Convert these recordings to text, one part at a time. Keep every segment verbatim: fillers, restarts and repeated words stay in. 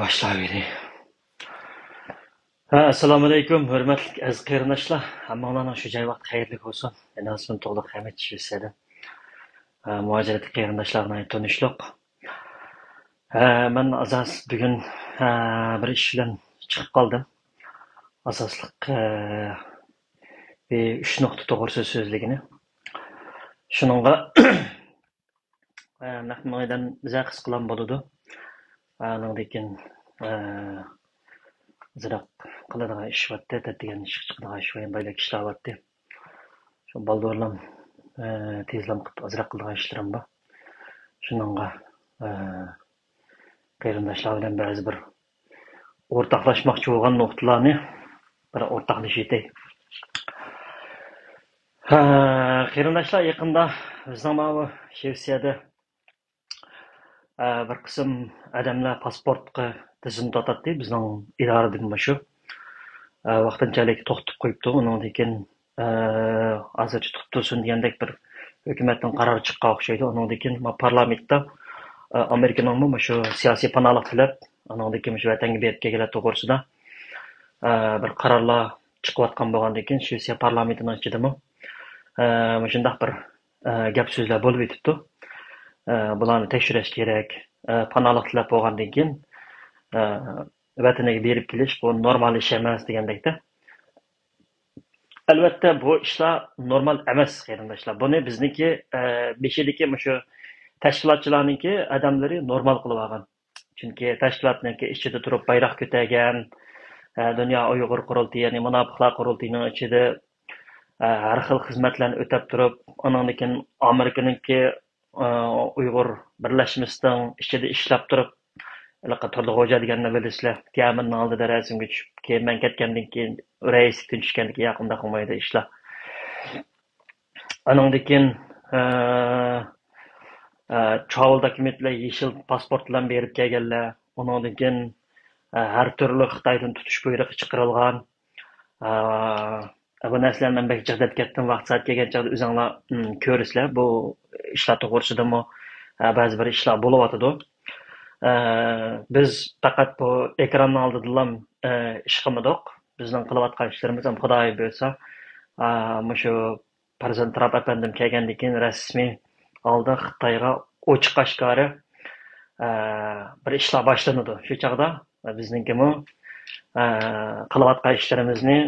باشلاۋېرەي. ھە، ئەسسالامۇئەلەيكۇم، ھۆرمەتلىك ئەزىز قېرىنداشلار. ھەممىڭلارنىڭ شۇ جاي ۋاقتى خەيرلىك بولسۇن. مېنىڭ ئىسمىم تۇغلۇق ھەمىت، شىۋېتسىيەدىن. ھە، مۇھاجىرەتتىكى قېرىنداشلارغا ناھايىتى تونۇشلۇق. ھە، مەن ئاساس بۈگۈن، ھە، بىر ئىش بىلەن چىقىپ قالدىم. ئاساسلىق، ھە، بىر ئۈچ نۇقتا توغرىسىدا سۆزلىگىنى. شۇنىڭغا ئە، نەق مەيدان بىزە قىسقىلام بولىدۇ. ئانىڭدىن كېيىن، ئە، ئازراق قىلىدىغان ئىش بارتتى، دەتتىگەن ئىشقا چىقىدىغان ئىش بار، بايلىق ئىشلار بارتتى. شۇ بالدۇرلام، ئە، تېزلام قىلىپ ئازراق قىلىدىغان ئىشلىرىم بار. شۇنىڭغا، ئە، قېرىنداشلار بىلەن بەزى بىر ئورتاقلاشماقچى بولغان نۇقتىلارنى بىر ئورتاقلىشىۋېتەي. ھە، قېرىنداشلار، يېقىندا بىزنىڭ ماۋۇ شىۋېتسىيەدە، ئە، بىر قىسىم ئادەملەر پاسپورتقا تىزىملىتىۋاتاتتى، بىزنىڭ ئىدارىدىن مۇشۇ. ئە، ۋاقتىنچەلىك توختىتىپ قويۇپتۇ. ئۇنىڭدىن كېيىن، ئە، ھازىرچە تۇتۇپ تۇرسۇن دېگەندەك بىر ھۆكۈمەتنىڭ قارارى چىققان ئوخشايدۇ. ئۇنىڭدىن كېيىن ما پارلامېنتتا، ئە، ئامېرىكىنىڭمۇ مۇشۇ سىياسىي پاناھلىق تىلەپ، ئۇنىڭدىن كېيىن مۇشۇ ۋەتەنگە بېرىپ كەلگەنلەر توغرىسىدا، ئە، بىر قارارلار چىقىۋاتقان بولغاندىن كېيىن، شىۋېتسىيە پارلامېنتىنىڭ ئىچىدىمۇ، ئە، مۇشۇنداق بىر، ئە، گەپ سۆزلەر بولۇپ ئېتىپتۇ. ئە، بۇلارنى تەكشۈرۈش كېرەك. ئە، پاناھلىق تىلەپ بولغاندىن كېيىن، ئە، ۋەتىنىگە بېرىپ كېلىش، بۇ نورمال ئىش ئەمەس دېگەندەكتە. ئەلۋەتتە، بۇ ئىشلار نورمال ئەمەس، قېرىنداشلار. بۇنى بىزنىڭكى، ئە، بېشىدىكى مۇشۇ تەشكىلاتچىلارنىڭكى ئادەملىرى نورمال قىلىۋالغان. چۈنكى تەشكىلاتنىڭكى ئىچىدە تۇرۇپ بايراق كۆتەرگەن، ئە، دۇنيا ئۇيغۇر قۇرۇلتىيى، يەنى مۇناپىقلار قۇرۇلتىيىنىڭ ئىچىدە، ئە، ھەر خىل خىزمەتلەرنى ئۆتەپ تۇرۇپ، ئانىڭدىن كېيىن ئامېرىكىنىڭكى، ئە، ئۇيغۇر بىرلەشمىسىنىڭ ئىچىدە ئىشلەپ تۇرۇپ، ھېلىقى تۇردى غوجا دېگەننى بىلىسىلەر. تيەنئەنمېننىڭ ئالدىدا رەسىمگە چۈشۈپ، كېيىن مەن كەتكەندىن كېيىن رەئىسلىكتىن چۈشكەندىن كېيىن ياقىمدا قىلمايدۇ ئىشلار. ئانىڭدىن كېيىن، ئە، ئە، ترافېل دوكۇمېنت بىلەن، يېشىل پاسپورت بىلەن بېرىپ كەلگەنلەر. ئۇنىڭدىن كېيىن، ئە، ھەر تۈرلۈك خىتايدىن تۇتۇش بۇيرۇقى چىقىرىلغان. ئە، بۇ نەرسىلەرنى مەن بەك جىق دەپ كەتتىم. ۋاقتى سائەت كەلگەن چاغدا ئۆزۈڭلار، ئىم، كۆرىسىلەر. بۇ ئىشلار توغرىسىدىمۇ، ئە، بەزى بىر ئىشلار بولۇۋاتىدۇ. ئە، بىز پەقەت بۇ ئېكراننىڭ ئالدىدىلا، ئە، ئىش قىلمىدۇق. بىزنىڭ قىلىۋاتقان ئىشلىرىمىز ھەم خۇدايىم بۇيرۇسا، ئە، مۇشۇ پىرېزىدېنت ترامپ ئەپەندىم كەلگەندىن كېيىن رەسمىي ئالدى خىتايغا ئوچۇق ئاشكارا، ئە، بىر ئىشلار باشلىنىدۇ. شۇ چاغدا بىزنىڭكىمۇ، ئە، قىلىۋاتقان ئىشلىرىمىزنى،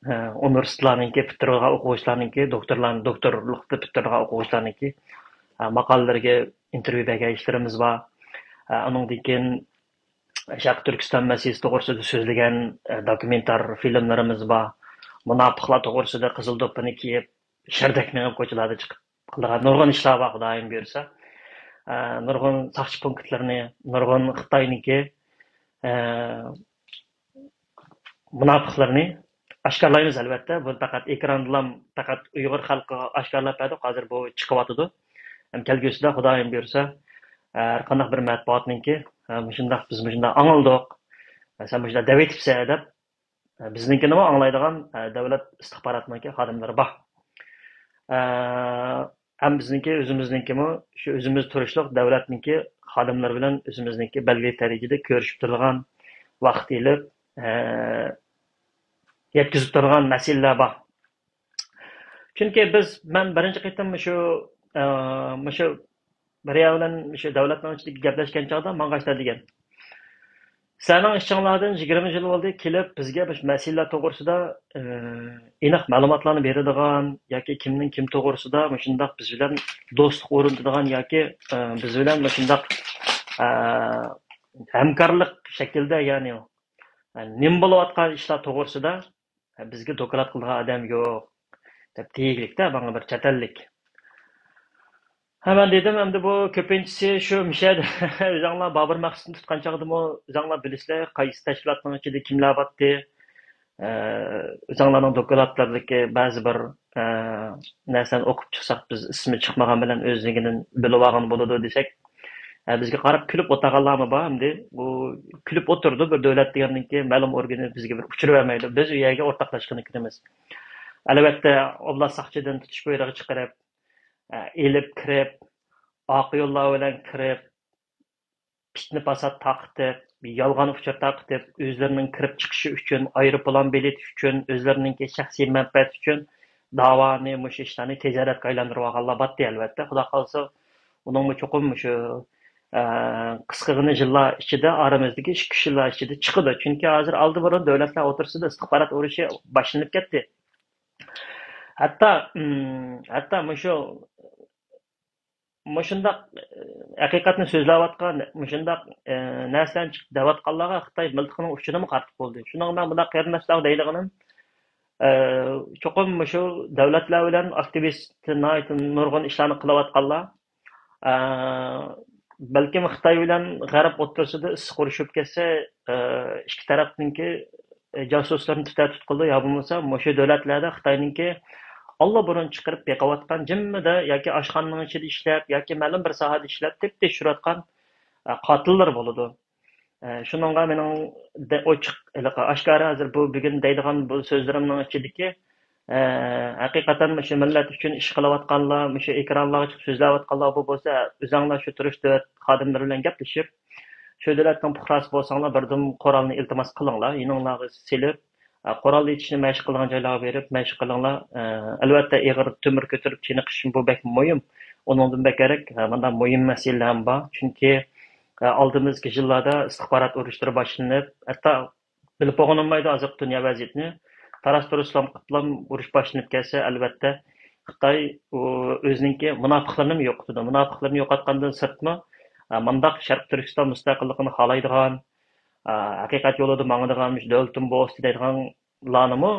ئە، ئۇنىۋېرسىتېتلارنىڭكى پۈتتۈرۈۋالغان ئوقۇغۇچىلارنىڭكى، دوكتورلارنى، دوكتورلۇقتا پۈتتۈرۈۋالغان ئوقۇغۇچىلارنىڭكى، ئە، ماقالىلىرىگە ئىنتېرۋيۇ بەرگەن ئىشلىرىمىز بار. ئە، ئۇنىڭدىن كېيىن شەرقىي تۈركىستان مەسىلىسى توغرىسىدا سۆزلىگەن، ئە، دوكۇمېنتار فىلىملىرىمىز بار. مۇناپىقلار توغرىسىدا قىزىل دوپپىنى كىيىپ، شەردەك مېڭىپ كوچىلاردا چىقىپ قىلىدىغان نۇرغۇن ئىشلار بار، خۇدايىم بۇيرۇسا. ئە، نۇرغۇن ساقچى پونكىتلىرىنى، نۇرغۇن خىتاينىڭكى، ئە، مۇناپىقلىرىنى ئاشكارىلايمىز، ئەلۋەتتە. بۇنى پەقەت ئېكراندىلا پەقەت ئۇيغۇر خەلقىگە ئاشكارىلاپ بەردۇق. ھازىر بۇ چىقىۋاتىدۇ. ھەم كەلگۈسىدە خۇدايىم بۇيرۇسا، ھەر قانداق بىر مەتبۇئاتنىڭكى، ھە، مۇشۇنداق، بىز مۇشۇنداق ئاڭلىدۇق، سەن مۇشۇنداق دەۋېتىپسەن دەپ، بىزنىڭكىنىمۇ ئاڭلايدىغان، دۆلەت ئىستىخباراتنىڭكى خادىملىرى بار. ھەم بىزنىڭكى ئۆزىمىزنىڭكىمۇ، شۇ ئۆزىمىز تۇرۇشلۇق دۆلەتنىڭكى خادىملىرى بىلەن ئۆزىمىزنىڭكى بەلگىلىك دەرىجىدە كۆرۈشۈپ تۇرىدىغان، ۋاقىت ئېلىپ، يەتكۈزۈپ تۇرىدىغان مەسىلىلەر بار. چۈنكى بىز، مەن بىرىنچى قېتىم مۇشۇ، مۇشۇ بىرەيلەن مۇشۇ دۆلەتنىڭ ئىچىدىكى گەپلەشكەن چاغدا ماڭا ئاشۇنداق دېگەن. سەنىڭ ئىچىڭلاردىن يىگىرمە يىل بولدى كېلىپ بىزگە مۇشۇ مەسىلىلەر توغرىسىدا، ئېنىق مەلۇماتلارنى بېرىدىغان ياكى كىمنىڭ كىم توغرىسىدا مۇشۇنداق بىز بىلەن دوستلۇق ئورنىتىدىغان ياكى، بىز بىلەن مۇشۇنداق، ھەمكارلىق شەكلىدە، يەنى، نېمە بولۇۋاتقان ئىشلار توغرىسىدا بىزگە دوكلات قىلىدىغان ئادەم يوق، دەپ دېگىلىكتە ماڭا بىر چەت ئەللىك. ھە، مەن دېدىم، ئەمدى بۇ كۆپىنچىسى شۇ مۇشۇ يەردە ئۆزۈڭلار بابۇر مەخسۇتنى تۇتقان چاغدىمۇ ئۆزۈڭلار بىلىسىلەر، قايسى تەشكىلاتنىڭ ئىچىدە كىملەر بارتتى. ئە، ئۆزۈڭلارنىڭ دوكلاتلىرىدىكى بەزى بىر، ئە، نەرسىلەرنى ئوقۇپ چىقساق، بىز ئىسمى چىقمىغان بىلەن ئۆزىنىڭكىنى بىلىۋالغان بولىدۇ دېسەك، ئە، بىزگە قاراپ كۈلۈپ ئولتۇرغانلارمۇ بار ئەمدى. بۇ كۈلۈپ ئولتۇرىدۇ، بىر دۆلەت دېگەندىن كېيىن مەلۇم ئورگىنى بىزگە بىر ئۇچۇر بەرمەيدۇ. بىز ئۇ يەرگە ئورتاقلاشقىلى كىرىمىز. ئەلۋەتتە، ئوبلاست ساقچىدىن تۇتۇش بۇيرۇقى چىقىرىپ، ئە، ئېلىپ كىرىپ، ئارقا يوللار بىلەن كىرىپ، پىتنە-پاسات تارقىتىپ، يالغان ئۇچۇر تارقىتىپ، ئۆزلىرىنىڭ كىرىپ چىقىشى ئۈچۈن، ئايروپىلان بېلىتى ئۈچۈن، ئۆزلىرىنىڭكى شەخسىي مەنپەئەتى ئۈچۈن داۋانى، مۇشۇ ئىشلارنى تېجەرەتكە ئايلاندۇرۇۋالغانلار بارتتى، ئەلۋەتتە. خۇدا خالىسا، ئۇنىڭمۇ چوقۇم مۇشۇ، ئە، قىسقىغىنە يىللار ئىچىدە، ئارىمىزدىكى ئىككى، ئۈچ يىللار ئىچىدە چىقىدۇ. چۈنكى ھازىر ئالدى بۇرۇن دۆلەتلەر ئوتتۇرىسىدا ئىستىخبارات ئۇرۇشى باشلىنىپ كەتتى. ھەتتا، ئىم، ھەتتا مۇشۇ مۇشۇنداق، ئە، ھەقىقەتنى سۆزلەۋاتقان، مۇشۇنداق، ئە، نەرسىلەرنى چىقىپ دەۋاتقانلارغا خىتاي مىلتىقىنىڭ ئۇچىنىمۇ قارىتىپ بولدى. شۇنىڭ بىلەن مۇنداق قېرىنداشلار دەيدىغىنىم، ئە، چوقۇم مۇشۇ دۆلەتلەر بىلەن ئاكتىۋىست ناھايىتى نۇرغۇن ئىشلارنى قىلىۋاتقانلار، ئە، بەلكىم خىتاي بىلەن غەرب ئوتتۇرىسىدا ئىسسىق ئۇرۇش بولۇپ كەتسە، ئە، ئىككى تەرەپنىڭكى، ئە، جاسۇسلىرىنى تۈتە تۇتقىلى يا بولمىسا مۇشۇ دۆلەتلەردە خىتاينىڭكى ئاللىبۇرۇن چىقىرىپ بېقىۋاتقان جىممىدە ياكى ئاشخانىنىڭ ئىچىدە ئىشلەپ ياكى مەلۇم بىر ساھەدە ئىشلەپ تېپىپ تېشىۋاتقان، ئە، قاتىللىرى بولىدۇ. ئە، شۇنىڭغا مېنىڭ دە-، ئوچۇق، ھېلىقى ئاشكارا ھازىر بۇ بۈگۈن دەيدىغان بۇ سۆزلىرىمنىڭ ئىچىدىكى، ئە، ھەقىقەتەن مۇشۇ مىللەت ئۈچۈن ئىش قىلىۋاتقانلار، مۇشۇ ئېكرانلارغا چىقىپ سۆزلەۋاتقانلار بۇ بولسا، ئۆزەڭلار شۇ تۇرۇش دۆلەت خادىملىرى بىلەن گەپلىشىپ، شۇ دۆلەتنىڭ پۇقراسى بولساڭلار، بىردىن قورالنى ئىلتىماس قىلىڭلار، يېنىڭلارغا سېلىپ، ئە، قورال ئېتىشنى مەشىق قىلىدىغان جايلارغا بېرىپ مەشىق قىلىڭلار. ئە، ئەلۋەتتە، ئېغىر تۆمۈر كۆتۈرۈپ چېنىقىش بۇ بەك مۇھىم. ئۇنىڭدىن بەكرەك، ئە، مۇنداق مۇھىم مەسىلىلەر بار. چۈنكى، ئە، ئالدىمىزدىكى يىللاردا ئىستىخبارات ئۇرۇشلىرى باشلىنىپ، ھەتتا بىلىپ بولغىنى بولمايدۇ ھازىرقى دۇنيا ۋەزىيىتىنى. تاراس-تۇرۇسلام قىپلام ئۇرۇش باشلىنىپ كەتسە، ئەلۋەتتە، خىتاي ئۇ ئۆزىنىڭكى مۇناپىقلىرىنىمۇ يوقىتىدۇ. مۇناپىقلىرىنى يوقاتقاندىن سىرتمۇ، ئە، مۇنداق شەرقىي تۈركىستان مۇستەقىللىقىنى خالايدىغان، ئە، ھەقىقەت يولىدا ماڭىدىغان، مۇشۇ دۆلىتىم بولسا دەيدىغانلارنىمۇ،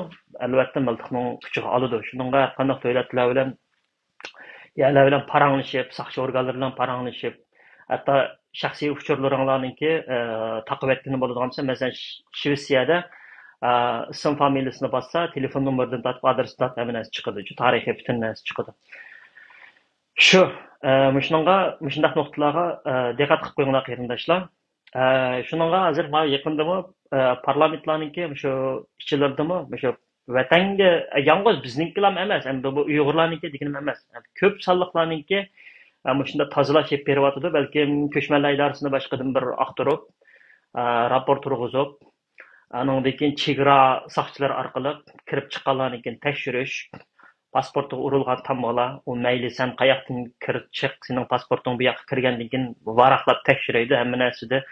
ئەلۋەتتە، مىلتىقنىڭ ئۇچىغا ئالىدۇ. شۇنىڭغا ھەر قانداق دۆلەتلەر بىلەن، يەرلەر بىلەن پاراڭلىشىپ، ساقچى ئورگانلىرى بىلەن پاراڭلىشىپ، ھەتتا شەخسىي ئۇچۇرلىرىڭلارنىڭكى، ئە، تاقىۋەتكىلى بولىدىغان بولسا، مەسىلەن، ش-، شىۋېتسىيەدە، ئە، ئىسىم فامىلىسىنى باسسا، تېلېفون نومۇرىدىن تارتىپ، ئادرېسىدىن تارتىپ ھەممە نەرسە چىقىدۇ. شۇ تارىخىي پۈتۈن نەرسە چىقىدۇ. شۇ، ئە، مۇشۇنىڭغا، مۇشۇنداق نۇقتىلارغا، ئە، دىققەت قىلىپ قويۇڭلار، قېرىنداشلار. ئە، شۇنىڭغا ھازىر مانا يېقىندىمۇ، ئە، پارلامېنتلارنىڭكى مۇشۇ ئىچىلىرىدىمۇ مۇشۇ ۋەتەنگە، ئە، يالغۇز بىزنىڭكىلام ئەمەس، ئەمدى بۇ ئۇيغۇرلارنىڭكى دېگىنىم ئەمەس. كۆپ سانلىقلارنىڭكى، ئە، مۇشۇنداق تازىلاش ئېلىپ بېرىۋاتىدۇ. بەلكىم كۆچمەنلەر ئىدارىسىنى باشقىدىن بىر ئاختۇرۇپ، ئە، راپور تۇرغۇزۇپ، ئانىڭدىن كېيىن چېگرا ساقچىلىرى ئارقىلىق كىرىپ چىققانلارنىڭكىنى تەكشۈرۈش، پاسپورتىغا ئۇرۇلغان تامغىلار، ئۇ مەيلى سەن قاياقتىن كىر، چىق، سېنىڭ پاسپورتۇڭ بۇ ياققا كىرگەندىن كېيىن ۋاراقلاپ تەكشۈرەيدۇ، ھەممە نەرسىدە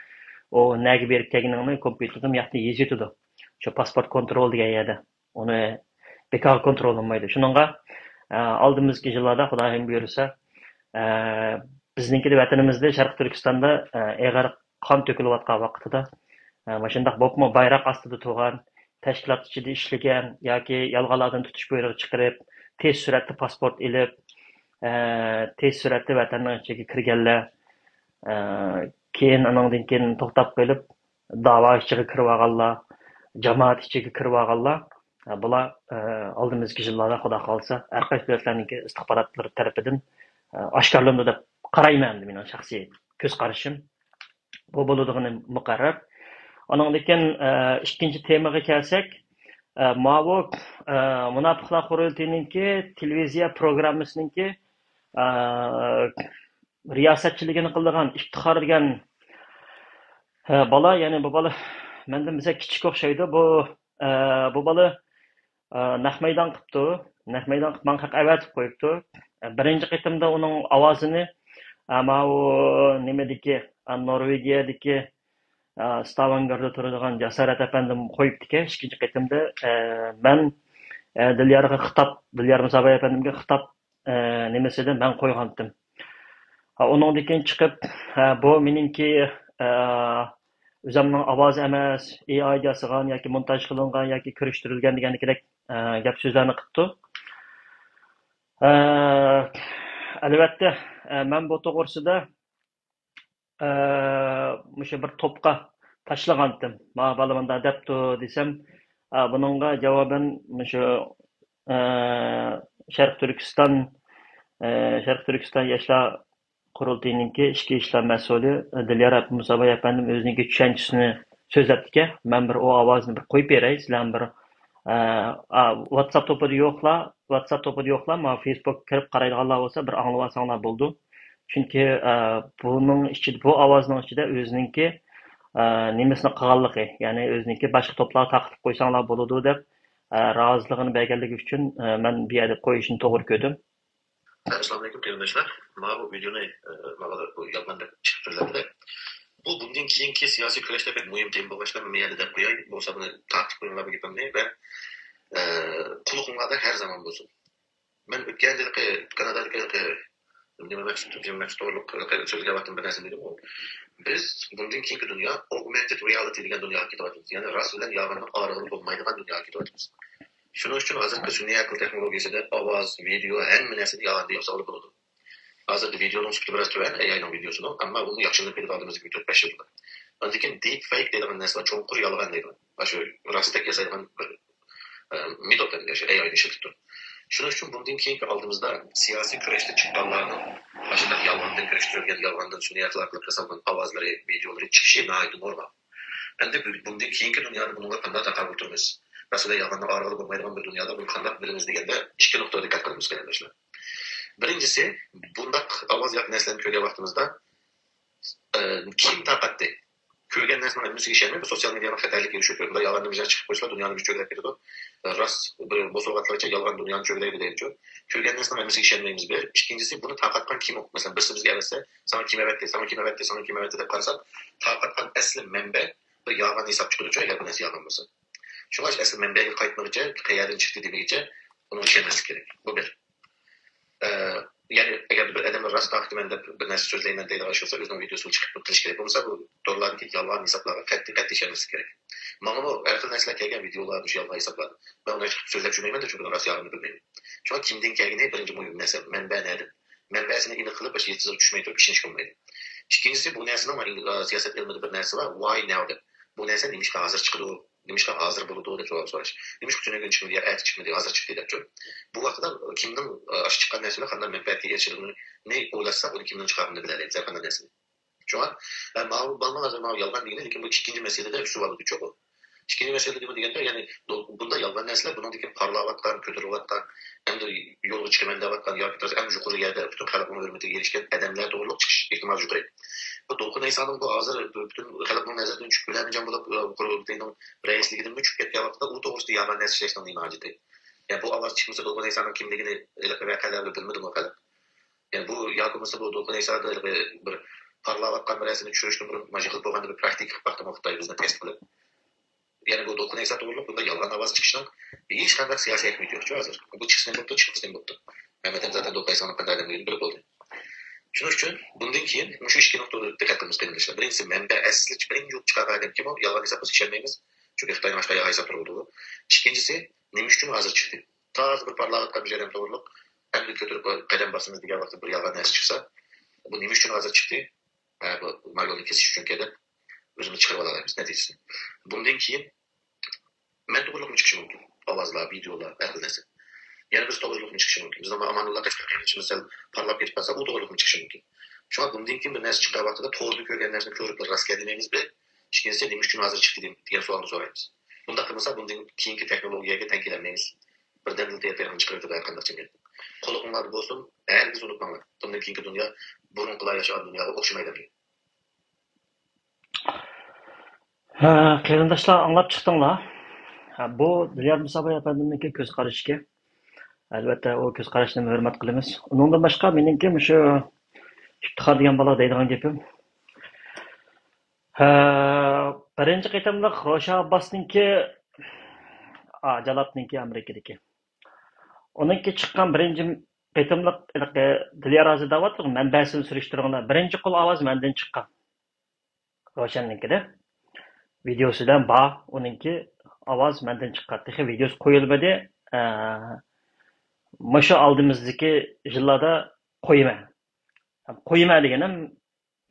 ئۇ نەگە بېرىپ كەلگىنىڭنى كومپيۇتېردىن بۇ ياقتا يېزىۋېتىدۇ. شۇ پاسپورت كونترول دېگەن يەردە. ئۇنى بىكار كونترول قىلمايدۇ. شۇنىڭغا، ئە، ئالدىمىزدىكى يىللاردا خۇدايىم بۇيرۇسا، ئە، بىزنىڭكىدە ۋەتىنىمىزدە شەرقىي تۈركىستاندا، ئە، ئېغىر قان تۆكۈلۈۋاتقان ۋاقتىدا، ئە، مۇشۇنداق بولۇپمۇ بايراق ئاستىدا تۇرغان، تەشكىلات ئىچىدە ئىشلىگەن ياكى يالغانلاردىن تۇتۇش بۇيرۇقى چىقىرىپ، تېز سۈرئەتتە پاسپورت ئېلىپ، ئە، تېز سۈرئەتتە ۋەتەننىڭ ئىچىگە كىرگەنلەر، ئە، كېيىن ئانىڭدىن كېيىن توختاپ قېلىپ، داۋا ئىچىگە كىرىۋالغانلار، جامائەت ئىچىگە كىرىۋالغانلار، ئە، بۇلار، ئە، ئالدىمىزدىكى يىللاردا خۇدا خالىسا ھەر قايسى دۆلەتلەرنىڭكى ئىستىخباراتلىرى تەرىپىدىن، ئە، ئاشكارىلىنىدۇ دەپ قارايمەن، ئەمدى مېنىڭ شەخسىي كۆز قارىشىم. بۇ بولىدىغىنى مۇقەررەر. ئانىڭدىن كېيىن، ئە، ئىككىنچى تېمىغا كەلسەك، ئە، ماۋۇ، ئە، مۇناپىقلار قۇرۇلتىيىنىڭكى تېلېۋىزىيە پروگراممىسىنىڭكى، ئە، رىياسەتچىلىكىنى قىلىدىغان ئىپتىخار دېگەن، ئە، بالا، يەنى بۇ بالا مەندىن بىزە كىچىك ئوخشايدۇ. بۇ، ئە، بۇ بالا ئا، نەق مەيدان قىپتۇ. نەق مەيدان قىپ ماڭا خەق ئەۋەتىپ قويۇپتۇ. ئا، بىرىنچى قېتىمدا ئۇنىڭ ئاۋازىنى، ئا، ماۋۇ نېمىدىكى، ئا، نورۋېگىيەدىكى، ئا، ستاۋانگېردا تۇرىدىغان جاسارەت ئەپەندىم قويۇپتىكەن. ئىككىنچى قېتىمدا، ئا، مەن، ئا، دىليارغا خىتاب، دىليار مۇساباي ئەپەندىمگە خىتاب، ئا، نېمىسىدە مەن قويغانتىم. ھا، ئۇنىڭدىن كېيىن چىقىپ، ھە، بۇ مېنىڭكى، ئە، ئۆزۈمنىڭ ئاۋازى ئەمەس، ئېئاي ياسىغان ياكى مونتاژ قىلىنغان ياكى كىرىشتۈرۈلگەن دېگەندەكرەك، ئە، گەپ سۆزلەرنى قىپتۇ. ئە، ئەلۋەتتە، ئە، مەن بۇ توغرىسىدا، ئە، مۇشۇ بىر توپقا تاشلىغانتىم. ما بالا مۇنداق دەپتۇ دېسەم، ئە، بۇنىڭغا جاۋابەن مۇشۇ، ئە، شەرقىي تۈركىستان، ئە، شەرقىي تۈركىستان ياشلار قۇرۇلتىيىنىڭكى ئىچكى ئىشلار مەسئۇلى دىليار ئەپەندىم، مۇساباي ئەپەندىم ئۆزىنىڭكى چۈشەنچىسىنى سۆزلەپتىكەن. مەن بىر ئۇ ئاۋازنى بىر قويۇپ بېرەي، سىلەرمۇ بىر، ئە، ئا، ۋاتساپ توپىدا يوقلار، ۋاتساپ توپىدا يوقلار، مانا فېيسبۇكقا كىرىپ قارايدىغانلار بولسا بىر ئاڭلىۋالساڭلار بولىدۇ. چۈنكى، ئە، بۇنىڭ ئىچىدە، بۇ ئاۋازنىڭ ئىچىدە ئۆزىنىڭكى، ئە، نېمىسىنى قىلغانلىقى، يەنى ئۆزىنىڭكى باشقا توپلارغا تارقىتىپ قويساڭلار بولىدۇ دەپ، ئە، رازىلىقىنى بەرگەنلىكى ئۈچۈن، ئە، مەن بۇ يەردە قويۇشنى توغرا كۆردۈم. ئەسسالامۇئەلەيكۇم قېرىنداشلار. مانا بۇ ۋىدېونى، ئە، مانا بۇ يالغان دەپ چىقىپ تۇرۇلدى. بۇ بۇندىن كېيىنكى سىياسىي كۈرەشتە بەك مۇھىم تېما بولغاچقا، مەن يەنە دەپ قوياي. بولمىسا بۇنى تارتىپ قويۇڭلار بۇ گېپىمنى ۋە، ئە، قۇلىقىڭلاردا ھەر زامان بولسۇن. مەن ئۆتكەن يىلقى كانادادىكى نېمە مەخسۇت، جىم مەخسۇت توغرۇلۇق سۆزلىگەن ۋاقتىمدا بىر نەرسىنى دېدىمغۇ. بىز بۇندىن كېيىنكى دۇنيا ئوگمېنتېد رېئالىتى دېگەن دۇنياغا كېتىۋاتىمىز. يەنى راست بىلەن يالغاننىڭ ئارىلىقىدا بولمايدىغان دۇنياغا كېتىۋاتىمىز. شۇنىڭ ئۈچۈن ھازىرقى سۈنئىي ئەقىل تېخنولوگىيىسىدا ئاۋاز، ۋىدېئو، ھەممە نەرسىنى يالغاندا ياسىغىلى بولىدۇ. ھازىر ۋىدېونىڭ سۈپىتى بىراز تۆۋەن، ئەي ئاينىڭ ۋىدېئوسىنىڭ، ئەمما ئۇمۇ ياخشىلىنىپ كېتىدۇ ئالدىمىزدىكى تۆت بەش يىلدا. ئاندىن كېيىن دىپ فېيك دەيدىغان نەرسە بار، چوڭقۇر يالغان دەيدىغان. ئاشۇ راستتەك ياسايدىغان بىر، ئە، مېتود ئەمدى، ئاشۇ ئەي ئاينى ئىشلىتىپ تۇرۇپ. شۇنىڭ ئۈچۈن بۇندىن كېيىنكى ئالدىمىزدا سىياسىي كۈرەشتە چىققانلارنىڭ ئاشۇنداق يالغاندىن كۈرەشتۈرۈلگەن، يالغاندىن سۈنئىي ئەقىل ئارقىلىق ياسالغان ئاۋازلىرى، ۋىدېئولىرى چىقىشى ناھايىتى نورمال. ئەمدى بۇ-، بۇندىن كېيىنكى دۇنيادا بۇنىڭغا قانداق تاقابىل تۇرىمىز؟ مەسىلەن، يالغاننىڭ ئارىلىقىدا بولمايدىغان بىر دۇنيادا بۇنى قانداق بىلىمىز دېگەندە، ئىككى نۇقتىغا دىققەت قىلىمىز، قېرىنداشلار. بىرىنچىسى، بۇنداق ئاۋاز ياكى نەرسىلەرنى كۆرگەن ۋاقتىمىزدا، ئە، كىم تارقاتتى؟ كۆرگەن نەرسىنىڭ ھەممىسىگە ئىشەنمەي، بۇ سوتسىيال مېدىيانىڭ خەتەرلىكى شۇ. بۇنداق يالغان نېمىلەر چىقىپ قويسا، دۇنيانى بىر چۆگىلەپ كېتىدۇ. راست بىر بوسۇغا ئاتلىغىچە يالغان دۇنيانى چۆگىلەيدۇ دەيدىچۇ. كۆرگەن نەرسىنىڭ ھەممىسىگە ئىشەنمەيمىز بىر. ئىككىنچىسى، بۇنى تارقاتقان كىم ئۇ؟ مەسىلەن، بىرسى بىزگە ئەۋەتسە، ساڭا كىم ئەۋەتتى، ساڭا كىم ئەۋەتتى، ساڭا كىم ئەۋەتتى دەپ قارىساق، تارقاتقان ئەسلى مەنبە بىر يالغان ھېساب چىقىدۇچۇ، ئەگەر بۇ نەرسە يالغان بولسا. شۇڭا ئەسلى مەنبەگە قايتمىغىچە، قەيەردىن چىقتى دېمىگىچە ئۇنىڭغا ئىشەنمەسلىك كېرەك. بۇ بىر. ئە، يەنى ئەگەر بىر ئادەم راست تارقىتىمەن دەپ بىر نەرسە سۆزلەيمەن دەيدىغان ئىش بولسا، ئۆزىنىڭ ۋىدېيوسىنى چىقىپ قىلىش كېرەك. بولمىسا بۇ تورلاردىكى يالغان ھېسابلارغا قەتئىي، قەتئىي ئىشەنمەسلىك كېرەك. ماڭىمۇ ھەر خىل نەرسىلەر كەلگەن ۋىدېيولار مۇشۇ يالغان ھېسابلاردا. مەن ئۇنى چىقىپ سۆزلەپ يۈرمەيمەن-دە، چۈنكى ئۇنىڭ راست يالغىنىنى بىلمەيمەن. شۇڭا كىمدىن كەلگىنى بىرىنچى مۇھىم نەرسە، مەنبە نەدىن؟ مەنبەسىنى ئېنىق قىلىپ، باشقا يىلتىزىغا چۈشمەي تۇرۇپ ئىشىنىش بولمايدۇ. ئىككىنچىسى، بۇ نەرسىنىڭ، ئە، سىياسەت ئىلمىدا بىر نەرسە بار، ۋاي ناۋ دەپ. بۇ نەرسە نېمىشقا ھازىر چىقىدۇ؟ نېمىشقا ھازىر بولىدۇ دەپ سوئال سوراش. نېمىشقا تۈنۈگۈن چىقمىدى يا ئەتە چىقمىدى، ھازىر چىقتى دەپچۇ. بۇ ۋاقىتتا كىمنىڭ، ئاشۇ چىققان نەرسە بىلەن قانداق مەنپەئەتكە ئېرىشىدىغىنىنى ئويلاشساق، ئۇنى كىمنىڭ چىقارغىنىنى بىلەلەيمىز، ھەر قانداق نەرسىنى. شۇڭا، ماۋۇ بالىنىڭ ھازىر ماۋۇ يالغان دېگىنى، لېكىن بۇ ئىككىنچى مەسىلىدە ئۈستۈپ ئالىدۇچۇ بۇ. ئىككىنچى مەسىلە نېمە دېگەندە، يەنى بۇنداق يالغان نەرسىلەر، بۇنىڭدىكى پارلاۋاتقان، كۆتۈرۈلۈۋاتقان، ئەمدى يولغا چىقىمەن دەۋاتقان ياكى بىر ئەڭ يۇقىرى يەردە پۈتۈن خەلقنىڭ ھۆرمىتىگە ئېرىشكەن ئادەملەر توغرىلىق چىقىش ئېھتىمالى يۇقىرى. بۇ دولقۇن ئەيسانىڭ بۇ ھازىر پۈتۈن خەلقنىڭ نەزىرىدىن چۈشۈپ، ئۆلەرمىجان بولۇپ، ئۇ قۇرۇلتىينىڭ رەئىسلىكىدىنمۇ چۈشۈپ كەتكەن ۋاقىتتا، ئۇ توغرىسىدا يالغان نەرسە ئىشلەشنىڭ نېمە ھاجىتى؟ يەنى بۇ ئاۋاز چىقمىسا، دولقۇن ئەيسانىڭ كىملىكىنى ھېلىقى ۋەقەلەردە بىلمىدىمۇ خەلق؟ يەنى بۇ ياكى بولمىسا بۇ دولقۇن ئەيسادا ھېلىقى بىر پارلاۋاتقان بىر نەرسىنى چۈشۈرۈشتىن بۇرۇن، مانا يىغىلىپ بولغاندا بىر پراكتىكا قىلىپ باقتىمۇ، خىتاي بىزنى تېست قىلىپ. يەنى بۇ دولقۇن ئەيسا توغرۇلۇق بۇنداق يالغان ئاۋاز چىقىشنىڭ ھېچقانداق سىياسىي ئەھمىيىتى يوقچۇ ھازىر. بۇ چىقسىمۇ بوپتۇ، چىقمىسىمۇ بوپتۇ. ھەممە ئادەم زاتەن دولقۇن ئەيسانىڭ قانداق ئادەملىكىنى بىلىپ بولدى. شۇنىڭ ئۈچۈن بۇندىن كېيىن مۇشۇ ئىككى نۇقتىغا دىققەت قىلىمىز، قېرىنداشلار. بىرىنچىسى، مەنبە ئەسلى بىرىنچى يۇرت چىقارغان ئادەم كىم ئۇ؟ يالغان ھېساب قىلسا ئىشەنمەيمىز. چۈنكى خىتاينىڭ ئاشۇنداق يالغان ھېسابلىرى بولىدۇ. ئىككىنچىسى، نېمە ئۈچۈن ھازىر چىقتى؟ تازا بىر پارلاۋاتقان بىر ئادەم توغرۇلۇق، ئەمدى كۆتۈرۈپ قەدەم باسىمىز دېگەن ۋاقىتتا بىر يالغان نەرسە چىقسا، بۇ نېمە ئۈچۈن ھازىر چىقتى؟ ھە، بۇ مايونى كېسىش ئۈچۈنكەن دەپ ئۆزىمىز چىقىرىپ ئالالايمىز نەتىجىسىنى. بۇندىن كېيىن مەن توغرۇلۇقمۇ چىقىشى مۇمكىن. ئاۋازلار، ۋىدېئولار، ھەر خىل نەرسە. يەنە بىرسى توغرىلىقمۇ چىقىشى مۇمكىن. بىزنىڭ ئامانۇللا قەشقەرىمىز سەل پارلاپ كېتىپ قالسا، ئۇ توغرۇلۇقمۇ چىقىشى مۇمكىن. شۇڭا بۇندىن كېيىن بىر نەرسە چىققان ۋاقتىدا توردا كۆرگەن نەرسىنى كۆرۈپلا راست دېمەيمىز بىر. ئىككىنچىسى، نېمە ئۈچۈن ھازىر چىقتى دېگەن سوئالنى سورايمىز. بۇنداق قىلمىسا، بۇندىن كېيىنكى تېخنولوگىيەگە تەڭ كېلەلمەيمىز. بىردەمدىلا تەييار تېرىقنى چىقىرىۋېتىدۇ ھەر قانداق جەمئىيەت. قۇلىقىڭلاردا بولسۇن، ھەرگىز ئۇنتۇماڭلار. بۇندىن كېيىنكى دۇنيا بۇرۇنقىلار ياشىغان دۇنياغا ئوخشىمايدۇ. ھە، قېرىنداشلار، ئاڭلاپ چىقتىڭلار. ھە، بۇ دىليار مۇسابى ئەپەندىمنىڭكى كۆز قارىشىكەن. ئەلۋەتتە، ئۇ كۆز قاراشنى ھۆرمەت قىلىمىز. ئۇنىڭدىن باشقا مېنىڭكى مۇشۇ ئىپتىخار دېگەن بالا دەيدىغان گېپىم. ھە، بىرىنچى قېتىملىق روشەن ئابباسنىڭكى، ئا، جاللاتنىڭكى ئامېرىكىدىكى. ئۇنىڭكى چىققان بىرىنچى قېتىملىق ھېلىقى دىليار ھازىر دەۋاتىدۇ، مەنبەسىنى سۈرۈشتۈرۈڭلار. بىرىنچى قول ئاۋاز مەندىن چىققان. روشەننىڭكىدە. ۋىدېئوسى بىلەن بار، ئۇنىڭكى ئاۋاز مەندىن چىققان. تېخى ۋىدېئوسى قويۇلمىدى. ئە، مۇشۇ ئالدىمىزدىكى يىللاردا قويىمەن. قويىمەن دېگىنىم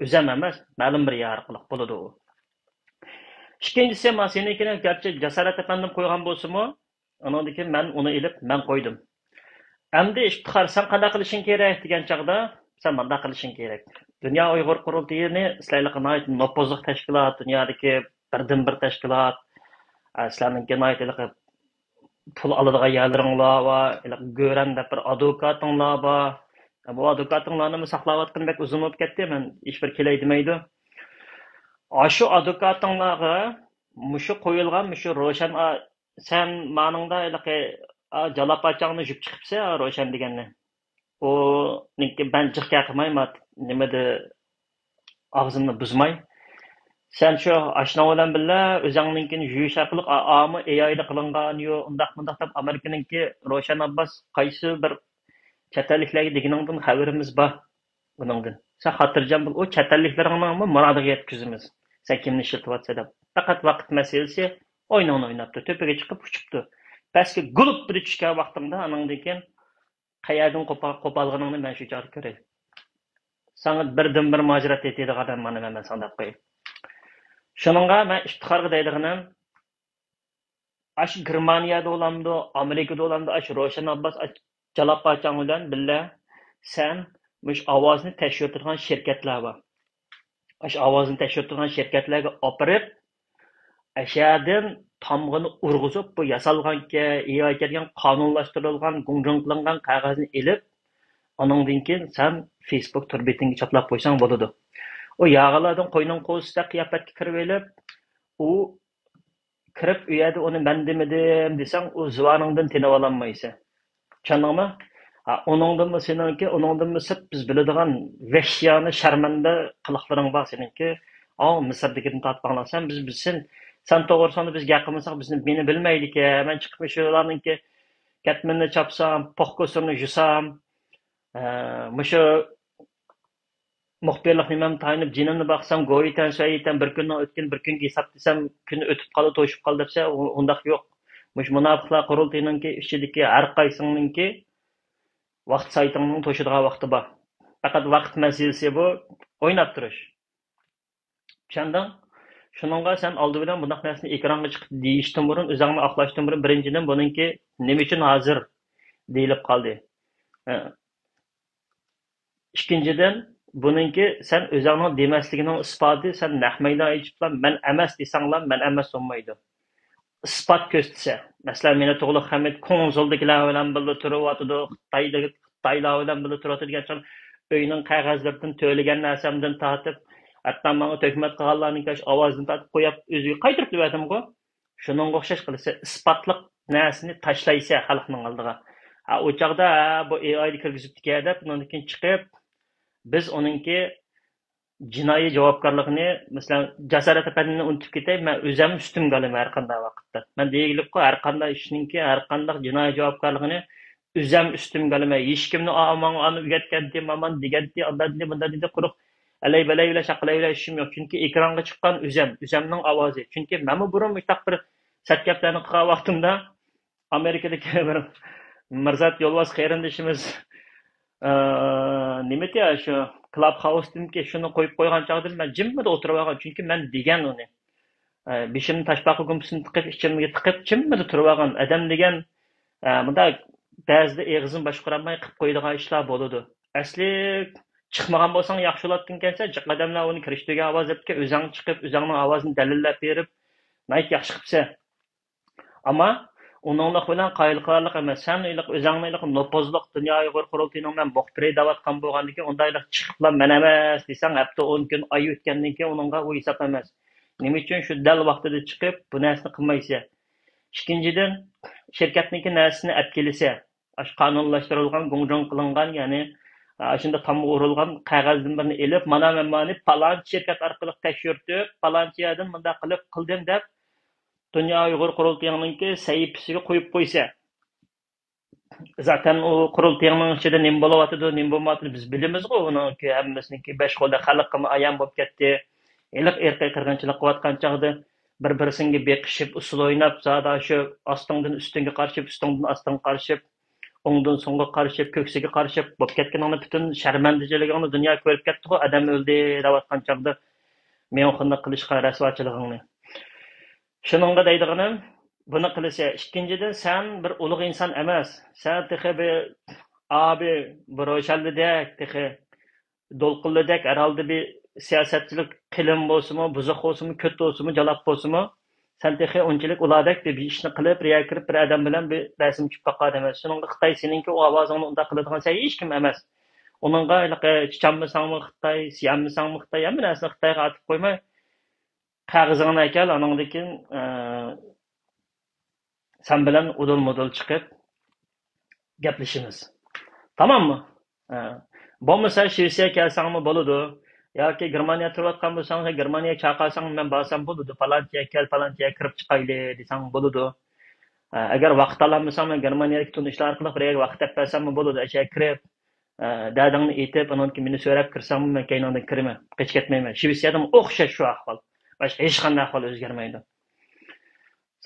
ئۆزەم ئەمەس، مەلۇم بىر يەر ئارقىلىق بولىدۇ ئۇ. ئىككىنچىسى، ما سېنىڭكىنى گەرچە جاسارەت ئەپەندىم قويغان بولسىمۇ، ئۇنىڭدىن كېيىن مەن ئۇنى ئېلىپ، مەن قويدۇم. ئەمدى ئىپتىخار، سەن قانداق قىلىشىڭ كېرەك دېگەن چاغدا، سەن مۇنداق قىلىشىڭ كېرەك. دۇنيا ئۇيغۇر قۇرۇلتىيىنى سىلەرلىكى ناھايىتى نوپۇزلۇق تەشكىلات، دۇنيادىكى بىردىنبىر تەشكىلات، ئە، سىلەرنىڭكى ناھايىتى ھېلىقى پۇل ئالىدىغان يەرلىرىڭلار بار، ھېلىقى گۆرەن دەپ بىر ئادۋوكاتىڭلار بار، بۇ ئادۋوكاتىڭلارنىمۇ ساقلاۋاتقىنى بەك ئۇزۇن بولۇپ كەتتى، مەن ھېچبىر كېلەي دېمەيدۇ. ئاشۇ ئادۋوكاتىڭلارغا مۇشۇ قويۇلغان، مۇشۇ روشەن، سەن مانىڭدا ھېلىقى جالاپاچاڭنى يۇيۇپ چىقىپسەن، روشەن دېگەننى. ئۇنىڭكى مەن جىق گەپ قىلماي، نېمىدە ئاغزىمنى بۇزماي. سەن شۇ ئاشنىڭ بىلەن بىللە ئۆزۈڭنىڭكىنى يۇيۇش ئارقىلىق، ئا-، ئامۇ ئېئايدا قىلىنغان يو، ئۇنداق مۇنداق دەپ ئامېرىكىنىڭكى روشەن ئابباس قايسى بىر چەت ئەللىكلەرگە دېگىنىڭدىن خەۋىرىمىز بار. ئۇنىڭدىن. سەن خاتىرجەم بول، ئۇ چەت ئەللىكلىرىڭنىڭمۇ مۇرادىغا يەتكۈزىمىز. سەن كىمنى ئىشلىتىۋاتسا دەپ. پەقەت ۋاقىت مەسىلىسى، ئوينىڭنى ئويناپتۇ، تۆپىگە چىقىپ ئۇچۇپتۇ. پەسكە گۇلۇپ بىر چۈشكەن ۋاقتىڭدا، ئانىڭدىن كېيىن قەيەردىن قوپا-، قوپالغىنىڭنى مەن شۇ چاغدا كۆرەي. ساڭا بىردىن بىر مۇھاجىرەت ئېتىدىغان ئادەم مانا مەن، مەن ساڭا دەپ قوياي. شۇنىڭغا مەن ئىپتىخارغا دەيدىغىنىم، ئاشۇ گېرمانىيەدە بولامدۇ، ئامېرىكىدا بولامدۇ، ئاشۇ روشەن ئابباس، ئاشۇ جالاپاچاڭ بىلەن بىللە سەن مۇشۇ ئاۋازنى تەكشۈرتىدىغان شىركەتلەر بار. ئاشۇ ئاۋازنى تەكشۈرتىدىغان شىركەتلەرگە ئاپىرىپ، ئەشەدىن تامغىنى ئۇرغۇزۇپ، بۇ ياسالغانكەن، ئېئاي كەلگەن، قانۇنلاشتۇرۇلغان، گۇڭجۇڭ قىلىنغان قەغەزنى ئېلىپ، ئانىڭدىن كېيىن سەن فېيسبۇك تور بېتىڭگە چاپلاپ قويساڭ بولىدۇ. ئۇ ياغىلاردىن قوينىڭ قوزىسىدەك قىياپەتكە كىرىۋېلىپ، ئۇ كىرىپ، ئۇ يەردە ئۇنى مەن دېمىدىم دېسەڭ، ئۇ زۇۋانىڭدىن تېنىۋالالمايسەن. چۈشەندىڭمۇ؟ ھا، ئۇنىڭدىنمۇ سېنىڭكى، ئۇنىڭدىنمۇ سىرت بىز بىلىدىغان ۋەھشىيانە، شەرمەندە قىلىقلىرىڭ بار سېنىڭكى. ئاۋۇ مىسىردىكىدىن تارتىپ ئاڭلا. سەن بىز، بىز، سەن، سەن توغرىسىڭدا بىز گەپ قىلمىساق، بىزنى، مېنى بىلمەيدىكەن. مەن چىقىپ مۇشۇلارنىڭكى كەتمىنىنى چاپسام، پوخ كوسۇرنى يۇسام، ئە، مۇشۇ مۇخبىرلىق نېمەمنى تايىنىپ، جېنىمنى باقسام، گويىتەن، سۈەيىتەن بىر كۈننىڭ ئۆتكىنى بىر كۈنگە ھېساب دېسەم، كۈن ئۆتۈپ قالدى، توشۇپ قالدى دەپسە، ئۇ-، ئۇنداق يوق. مۇشۇ مۇناپىقلار قۇرۇلتىيىنىڭكى ئىچىدىكى ھەر قايسىڭنىڭكى ۋاقىت سائىتىڭنىڭ توشىدىغان ۋاقتى بار. پەقەت ۋاقىت مەسىلىسى بۇ، ئويناپ تۇرۇش. چۈشەندىڭ؟ شۇنىڭغا سەن ئالدى بىلەن بۇنداق نەرسىنى ئېكرانغا چىقىپ دېيىشتىن بۇرۇن، ئۆزۈڭنى ئاقلاشتىن بۇرۇن، بىرىنچىدىن، بۇنىڭكى نېمە ئۈچۈن ھازىر دېيىلىپ قالدى؟ ئىككىنچىدىن، بۇنىڭكى سەن ئۆزۈڭنىڭ دېمەسلىكىنىڭ ئىسپاتى، سەن نەق مەيدان ئېچىپلا مەن ئەمەس دېسەڭلا، مەن ئەمەس بولمايدۇ. ئىسپات كۆرسىتىسەن. مەسىلەن، مېنى تۇغلۇق خەمىت كونسۇلدىكىلەر بىلەن بىللە تۇرۇۋاتىدۇ، خىتايدا، خىتايلار بىلەن بىللە تۇرۇۋاتىدۇ دېگەن چاغ، ئۆينىڭ قەغەزلىرىدىن، تۆلىگەن نەرسەمدىن تارتىپ، ھەتتا ماڭا تۆھمەت قىلغانلارنىڭكى ئاشۇ ئاۋازىدىن تارتىپ قويۇپ، ئۆزىگە قايتۇرۇپ بەردىمغۇ. شۇنىڭغا ئوخشاش قىلىسەن، ئىسپاتلىق نەرسىنى تاشلايسەن خەلقنىڭ ئالدىغا. ھە، ئۇ چاغدا، ھە، بۇ ئېئايدا كىرگۈزۈپتىكەن دەپ، ئۇنىڭدىن كېيىن چىقىپ، بىز ئۇنىڭكى جىنايى جاۋابكارلىقىنى، مەسىلەن، جاسارەت ئەپەندىنى ئۇنتۇپ كېتەي، مەن ئۆزۈم ئۈستۈمگە ئالىمەن ھەر قانداق ۋاقىتتا. مەن دېگىلىكقۇ، ھەر قانداق ئىشنىڭكى، ھەر قانداق جىنايى جاۋابكارلىقىنى ئۆزۈم ئۈستۈمگە ئالىمەن. ھېچكىمنى، «ئا، ماڭا ئانى ئۆگەتكەنتى، مامان دېگەنتى، ئانداق دېدى، مۇنداق دېدى» قۇرۇق ئەلەي-بەلەي بىلەن شاقىلاي بىلەن ئىشىم يوق. چۈنكى ئېكرانغا چىققان ئۆزۈم، ئۆزۈمنىڭ ئاۋازى. چۈنكى مەنمۇ بۇرۇن مۇشۇنداق بىر سەت گەپلەرنى قىلغان ۋاقتىمدا، ئامېرىكىدىكى بىر مىرزات يولۋاس قېرىندىشىمىز، ئى، نېمىتى، شۇ كلاب خاۋستىمكى شۇنى قويۇپ قويغان چاغدىن مەن جىممىدە ئولتۇرۇۋالغان، چۈنكى مەن دېگەن ئۇنى. ئى، بېشىمنى تاشپاقا گۇمپىسىنى تىقىپ، ئىچىمگە تىقىپ، جىممىدە تۇرۇۋالغان. ئادەم دېگەن، ئى، مۇنداق بەزىدە ئېغىزىنى باشقۇرالماي قىلىپ قويىدىغان ئىشلار بولىدۇ. ئەسلى چىقمىغان بولساڭ ياخشى بولاتتىكەنسەن، جىق ئادەملەر ئۇنى كىرىشتۈرگەن ئاۋاز دەپتىكەن، ئۆزۈڭ چىقىپ، ئۆزۈڭنىڭ ئاۋازىنى دەلىللەپ بېرىپ، ناھايىتى ياخشى قىپسەن. ئەمما ئۇنىڭلىق بىلەن قايىل قىلارلىق ئەمەس. سەن ھېلىقى ئۆزۈڭنى ھېلىقى نوپۇزلۇق دۇنيا ئۇيغۇر قۇرۇلتىيىنىڭ مەن مۇخبىرى دەۋاتقان بولغاندىكىن، ئۇنداق ھېلىقى چىقىپلا مەن ئەمەس دېسەڭ، ھەپتە ئون كۈن، ئاي ئۆتكەندىن كېيىن ئۇنىڭغا ئۇ ھېساب ئەمەس. نېمە ئۈچۈن شۇ دەل ۋاقتىدا چىقىپ بۇ نەرسىنى قىلمايسەن؟ ئىككىنچىدىن، شىركەتنىڭكى نەرسىسىنى ئەپ كېلىسە، ئاشۇ قانۇنلاشتۇرۇلغان، گۇڭجۇڭ قىلىنغان، يەنى، ئاشۇنداق تامغا ئۇرۇلغان قەغەزدىن بىرنى ئېلىپ، مانا مەن مانى پالانچى شىركەت ئارقىلىق تەكشۈرتۈپ، پالانچى يەردىن مۇنداق قىلىپ قىلدىم دەپ، دۇنيا ئۇيغۇر قۇرۇلتىيىنىڭكى سەھىپىسىگە قويۇپ قويسا. زاتەن ئۇ قۇرۇلتىيىنىڭ ئىچىدە نېمە بولۇۋاتىدۇ، نېمە بولمايۋاتىدۇ، بىز بىلىمىزغۇ ئۇنىڭكى ھەممىسىنىڭكى بەش قولدەك خەلققىمۇ ئايان بولۇپ كەتتى. ھېلىقى ئىرقىي قىرغىنچىلىق قىلىۋاتقان چاغدا بىر-بىرسىگە بېقىشىپ، ئۇسسۇل ئويناپ، زادى شۇ ئاستىڭدىن ئۈستۈڭگە قارىشىپ، ئۈستۈڭدىن ئاستىڭغا قارىشىپ، ئوڭدىن سوڭغا قارىشىپ، كۆكسىگە قارىشىپ بولۇپ كەتكىنىڭنى، پۈتۈن شەرمەندىچىلىكىڭنى دۇنيا كۆرۈپ كەتتىغۇ، ئادەم ئۆلدى دەۋاتقان چاغدا مېڭە قانداق قىلىشقا رەسۋاچىلىقىڭنى. شۇنىڭغا دەيدىغىنىم، بۇنى قىلىسەن. ئىككىنچىدىن، سەن بىر ئۇلۇغ ئىنسان ئەمەس. سەن تېخى بىر، ئابى، بىر روشەنلىدەك، تېخى دولقۇنلىدەك ھەر ھالدا بىر سىياسەتچىلىك قىلىم بولسىمۇ، بۇزۇق بولسىمۇ، كۆت بولسىمۇ، جالاپ بولسىمۇ، سەن تېخى ئۇنچىلىك ئۇلاردەك بىر، بىر ئىشنى قىلىپ، بىر يەرگە كىرىپ، بىر ئادەم بىلەن بىر رەسىم چۈشۈپ باققان ئەمەس. شۇنىڭغا خىتاي سېنىڭكى ئۇ ئاۋازىڭنى ئۇنداق قىلىدىغان سەن ھېچكىم ئەمەس. ئۇنىڭغا ھېلىقى چىچانمىساڭمۇ خىتاي، سىيانمىساڭمۇ خىتاي، ھەممە نەرسىنى خىتايغا ئاتىپ قويماي، قەغىزىڭنى ئەكەل، ئانىڭدىن كېيىن، ئە، سەن بىلەن ئۇدۇل-مۇدۇل چىقىپ گەپلىشىمىز. تاماممۇ؟ ھە. بولمىسا شىۋېتسىيەگە كەلسەڭمۇ بولىدۇ. ياكى گېرمانىيەدە تۇرۇۋاتقان بولساڭ، گېرمانىيەگە چاقىرساڭ، مەن بارسام بولىدۇ. پالانچىگە كەل، پالانچىگە كىرىپ چىقايلى دېسەڭ بولىدۇ. ھە، ئەگەر ۋاقىت ئالالمىساڭ، مەن گېرمانىيەدىكى تونۇشلار ئارقىلىق بىر يەرگە ۋاقىت تېپىپ بەرسەممۇ بولىدۇ. ئەشەگە كىرىپ، ھە، دەردىڭنى ئېيتىپ، ئانان كېيىن مېنى سۆرەپ كىرسەڭمۇ مەن كەينىڭدىن كىرىمەن. قېچىپ كەتمەيمەن. شىۋېتسىيەدىمۇ ئوخشاش شۇ ئەھۋال. باشقا ھېچقانداق ئەھۋال ئۆزگەرمەيدۇ.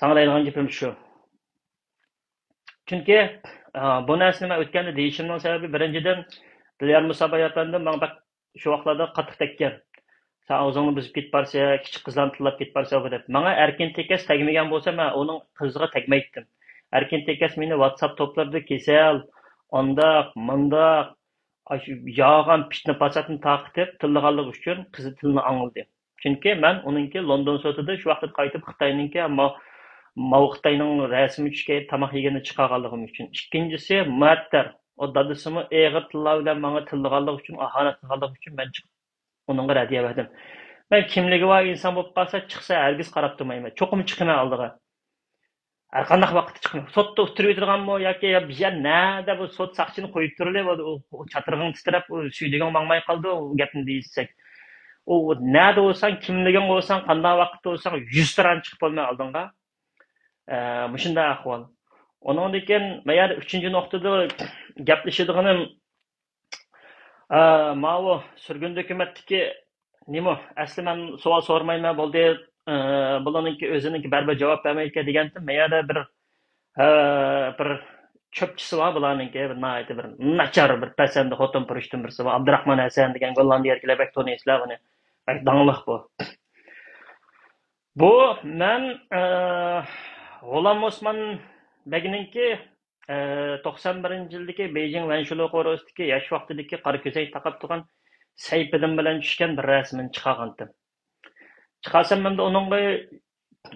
ساڭا دەيدىغان گېپىم شۇ. چۈنكى، ئا، بۇ نەرسىنى مەن ئۆتكەندە دېيىشىمنىڭ سەۋەبى، بىرىنچىدىن، دىليار مۇساباي ئەپەندىم ماڭا بەك شۇ ۋاقىتلاردا قاتتىق تەگكەن. سەن ئاغزىڭنى بۇزۇپ كېتىپ بارسەن، كىچىك قىزلارنى تىللاپ كېتىپ بارسەن دەپ. ماڭا ئەركىن تېكەس تەگمىگەن بولسا، مەن ئۇنىڭ قىزىغا تەگمەيتتىم. ئەركىن تېكەس مېنى ۋاتساپ توپلىرىدا كېسەل، ئانداق، مانداق، ئاشۇ يالغان پىتنە پاساتنى تارقىتىپ تىللىغانلىقى ئۈچۈن قىزى تىلنى ئاڭلىدى. چۈنكى مەن ئۇنىڭكى لوندون سوتىدا شۇ ۋاقىتتا قايتىپ خىتاينىڭكى ماۋ-، ماۋۇ خىتاينىڭ رەسىمى چۈشكەن تاماق يېگىنىنى چىقارغانلىقىم ئۈچۈن. ئىككىنچىسى، مۇئەتتەر. ئۇ دادىسىمۇ ئېغىر تىللار بىلەن ماڭا تىللىغانلىقى ئۈچۈن، ئاھانەت قىلغانلىقى ئۈچۈن مەن چىقىپ ئۇنىڭغا رەددىيە بەردىم. مەن كىملىكى بار ئىنسان بولۇپ قالسا، چىقسا ھەرگىز قاراپ تۇرمايمەن. چوقۇم چىقىمەن ئالدىغا. ھەر قانداق ۋاقىتتا چىقماي. سوتتا ئولتۇرۇۋېتىدىغانمۇ ياكى يا بىر يەر نەدە بۇ سوت ساقچىنى قويۇپ تۇرۇلى، ئۇ، ئۇ، ئۇ چاتىرىغىڭ تىترەپ، ئۇ سۈيدۈگۈڭ ماڭماي قالدى، ئۇ گەپنى دېيىشسەك. ئۇ نەدە بولساڭ، كىملىكىڭ بولساڭ، قانداق ۋاقىتتا بولساڭ، يۈز تىران چىقىپ بولماي ئالدىڭغا. ئە، مۇشۇنداق ئەھۋال. ئۇنىڭدىن كېيىن، مەن يەنە ئۈچىنچى نۇقتىدا گەپلىشىدىغىنىم، ئە، ماۋۇ سۈرگۈن ھۆكۈمەتتىكى نېمە، ئەسلى مەن سوئال سورىمايمەن، بولدى، ئە، بۇلارنىڭكى ئۆزىنىڭكى بەرىبىر جاۋاب بەرمەيدىكەن دېگەنتىم. مەن يەردە بىر، ئە، بىر چۆپچىسى بار بۇلارنىڭكى، بىر ناھايىتى بىر ناچار، بىر پەسەندە خوتۇن پۇرۇشتىن بىرسى بار، ئابدۇراخمان ھەسەن دېگەن، گوللاندىيەلىكلەر بەك تونۇيسىلەر ئۇنى. بەك داڭلىق بۇ. بۇ مەن، ئە، غۇلام ئوسمان بەگنىڭكى، ئە، توقسان بىرىنچى يىلدىكى بېيجىڭ ۋەنشۇلۇ قورۇسىدىكى ياش ۋاقتىدىكى قارا كۆزەك تاقاپ تۇرغان سەيپىدىن بىلەن چۈشكەن بىر رەسىمىنى چىقارغانتىم. چىقارسام، مەندە ئۇنىڭغا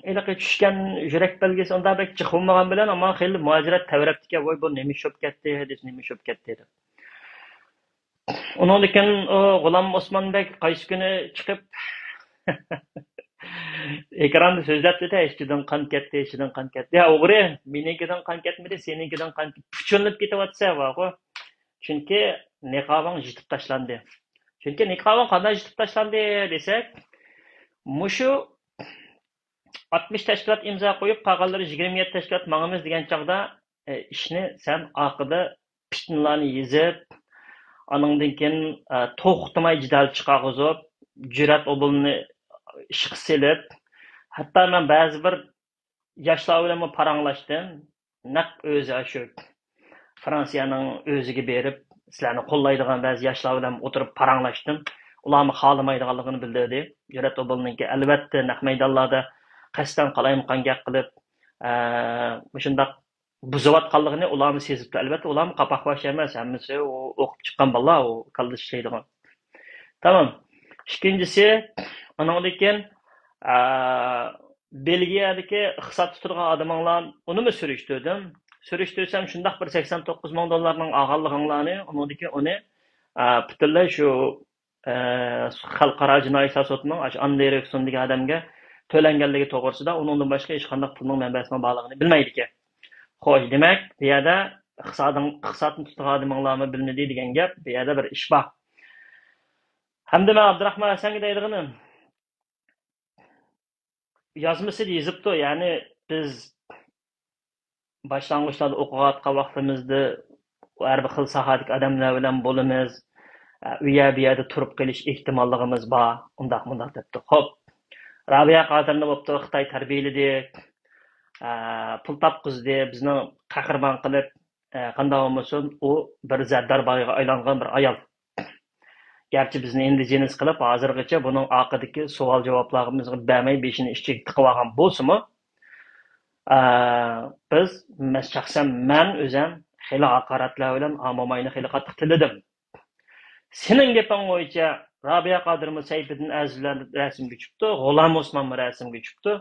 ھېلىقى چۈشكەن يۈرەك بەلگىسى ئۇنداق بەك جىق بولمىغان بىلەن، ئەمما خېلى مۇھاجىرەت تەۋرەپتىكەن، ۋاي، بۇ نېمە ئىش بولۇپ كەتتى، دېسە، نېمە ئىش بولۇپ كەتتى دەپ. ئۇنىڭدىن كېيىن ئۇ غۇلام ئوسمان بەگ قايسى كۈنى چىقىپ، ئېكراندا سۆزلەپتۇ-دە، ئىچىدىن قان كەتتى، ئىچىدىن قان كەتتى. يا، ئوغرى، مېنىڭكىدىن قان كەتمىدى، سېنىڭكىدىن قان كەتتى. پۇچۇنلاپ كېتىۋاتىسەن، بارغۇ. چۈنكى نىقابىڭ يىتىپ تاشلاندى. چۈنكى نىقابىڭ قانداق يىتىپ تاشلاندى دېسەك، مۇشۇ ئاتمىش تەشكىلات ئىمزا قويۇپ، قالغانلىرى يىگىرمە يەتتە تەشكىلات ماڭىمىز دېگەن چاغدا، ئە، ئىشنى سەن ئارقىدا پىتنىلارنى يېزىپ، ئانىڭدىن كېيىن، ئە، توختىماي جېدەل چىقارغۇزۇپ، جۈرئەت ئوبۇلنى ئىشقا سېلىپ، ھەتتا مەن بەزى بىر ياشلار بىلەنمۇ پاراڭلاشتىم. نەق ئۆزى ئاشۇ فرانسىيەنىڭ ئۆزىگە بېرىپ، سىلەرنى قوللايدىغان بەزى ياشلار بىلەن ئولتۇرۇپ پاراڭلاشتىم. ئۇلارمۇ خالىمايدىغانلىقىنى بىلدۈردى. جۈرئەت ئوبۇلنىڭكى، ئەلۋەتتە، نەق مەيدانلاردا قەستەن قالايمىقان گەپ قىلىپ، ئە، مۇشۇنداق بۇزۇۋاتقانلىقىنى ئۇلارمۇ سېزىپتۇ. ئەلۋەتتە، ئۇلارمۇ قاپاقباش ئەمەس، ھەممىسى ئۇ ئوقۇپ چىققان بالىلار، ئۇ كاللا ئىشلەيدىغان. تامام. ئىككىنچىسى، ئۇنىڭدىن كېيىن، ئە، بېلگىيەدىكى ئىقتىسادتا تۇرغان ئادىمىڭلار، ئۇنىمۇ سۈرۈشتۈردۈم. سۈرۈشتۈرسەم، شۇنداق بىر سەكسەن توققۇز مىڭ دوللارنىڭ ئالغانلىقىڭلارنى، ئۇنىڭدىن كېيىن ئۇنى، ئە، پۈتۈنلەي شۇ، ئە، خەلقئارا جىنايى ئىشلار سوتىنىڭ ئاشۇ ئاندرې رېكسون دېگەن ئادەمگە تۆلەنگەنلىكى توغرىسىدا، ئۇنىڭدىن باشقا ھېچقانداق پۇلنىڭ مەنبەسىنىڭ بارلىقىنى بىلمەيدىكەن. خوش، دېمەك، بۇ يەردە ئىقتىسادىڭ-، ئىقتىسادنى تۇتقان ئادىمىڭلارمۇ بىلمىدى دېگەن گەپ، بۇ يەردە بىر ئىش بار. ھەمدە مەن ئابدۇراخمان ھەسەنگە دەيدىغىنىم، يازمىسىدا يېزىپتۇ، يەنى بىز باشلانغۇچلاردا ئوقۇۋاتقان ۋاقتىمىزدا ھەر بىر خىل ساھەدىكى ئادەملەر بىلەن بولىمىز، ئۇ يەر، بۇ يەردە تۇرۇپ قېلىش ئېھتىماللىقىمىز بار، ئۇنداق، مۇنداق دەپتۇ. خوپ، رابىيە قادىرنى بوپتۇ، خىتاي تەربىيەلىدى، ئە، پۇل تاپقۇزدى، بىزنى قەھرىمان قىلىپ، ئە، قانداق بولمىسۇن، ئۇ بىر زەردار بايغا ئايلانغان بىر ئايال. گەرچە بىزنى ئىندىجېنىس قىلىپ، ھازىرغىچە بۇنىڭ ئارقىدىكى سوئال-جاۋابلارغا بەرمەي، بېشىنى ئىچىگە تىقىۋالغان بولسىمۇ، ئە، بىز، مەس-، شەخسەن مەن ئۆزەم خېلى ھاقارەتلەر بىلەن ئا موماينى خېلى قاتتىق تىللىدىم. سېنىڭ گېپىڭ بويىچە رابىيە قادىرمۇ سەيپىدىن ئەزىز بىلەن رەسىمگە چۈشۈپتۇ، غۇلام ئوسمانمۇ رەسىمگە چۈشۈپتۇ.